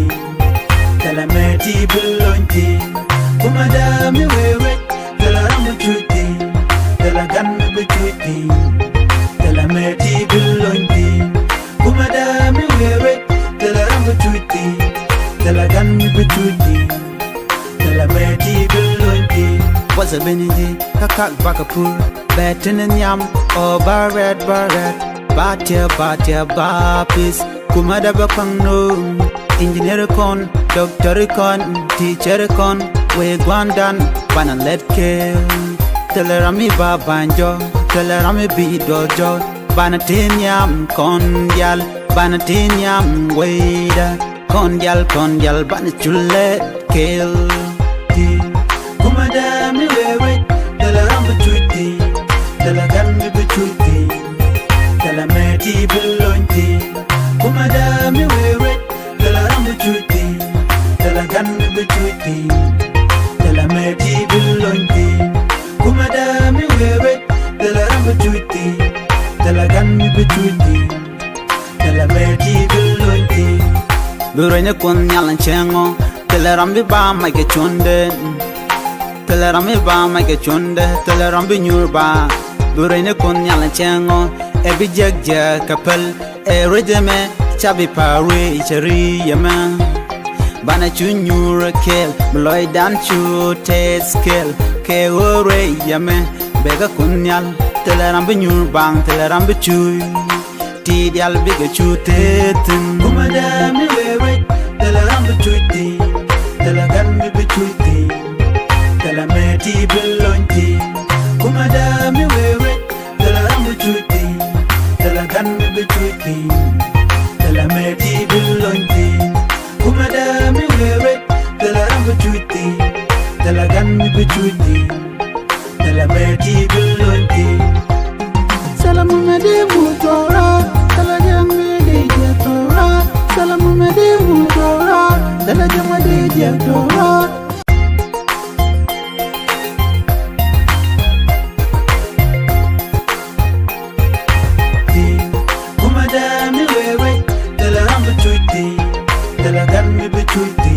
thilɛ mɛ ti bi lony ti. Kumɛ dee mi wee wec, thilɛ ram bi cuc ti, thilɛ gan mi bi cuc ti, thilɛ mɛ ti bi lony ti. Kumɛ dee mi wee wec, thilɛ ram bi cuc ti, thilɛ gan mi bi cuc ti, thilɛ mɛ ti bi lony ti. What's a bini ji ka kak bakɛ pur bɛ tini nhiam. O ba rɛt ba rɛt ba tiɛ ba tiɛ ba pis. Kumɛ dee bɛ kɔŋ no̱o̱ŋ. Engineer kɔn, doctor kɔn, teacher kɔn, wee gua̱ndan banɛ lɛt kɛɛl. Thilɛ ram mi ba banjɔ, thilɛ ram mi bi dɔɔl jɔ. Banɛ ti nhiam kɔn dial, banɛ ti nhiam weyda. Kɔn dial kɔn dial banɛ cul lɛt kɛɛl. Ti kumɛ dee mi wee wec, thilɛ ram bi cuc ti, thilɛ gan mi bi cuc ti, thilɛ mɛ ti bi lony ti. Kumɛ dee mi wee wec, thilɛ ram bi cuc ti, thilɛ gan mi bi cuc ti, thilɛ mɛ ti bi lony ti. Kumɛ dee mi wee wec, thilɛ ram bi cuc ti, thilɛ gan mi bi cuc ti, thilɛ mɛ ti bi lony ti. Bi rueny ni Kuoth Nhial in cieŋ ɔ, thilɛ ram bi ba mac kɛ cuɔ̱ndɛ. Thilɛ ram bi ba mac kɛ cuɔ̱ndɛ, thilɛ ram bi nyuur ba. Bi rueny ni Kuoth Nhial in cieŋ ɔ, ɛ bi jiäk jiäk kɛ päl. Ɛ ruec ɛmɛ ca bi pa̱a̱r wee i̱ cɛ ri yɛmɛ. Banɛ cu nyuur kɛɛl, bi lɔcdan cu tɛth kɛɛl. Kɛ ɣöö ruec yɛmɛ bɛ kɛ Kuoth Nhial. Thilɛ ram bi nyuur baŋ, thilɛ ram bi cuc. Ti dial bikɛ cu tëë thi̱n. Kumɛ dee mi wee wec, thilɛ ram bi cuc ti, thilɛ gan mi bi cuc ti, thilɛ mɛ ti bi lony ti. Kumɛ dee mi wee wec, thilɛ ram bi cuc ti, thilɛ gan mi bi cuc ti, thilɛ mɛ ti bi lony ti. Kumɛ dee mi wee wec, thilɛ ram bi cuc ti, thilɛ gan mi bi cuc ti, thilɛ mɛ ti bi lony ti. Thilɛ mumɛ di mu tuɔɔra, thilɛ jiɛŋ mi di jiɛ tuɔɔra. Thilɛ mumɛ di mu tuɔɔra, thilɛ jiɛŋ mi di jiɛ tuɔɔra. Ti kumɛ dee mi wee wec, thilɛ ram bi cuc ti, thilɛ gan mi bi cuc ti,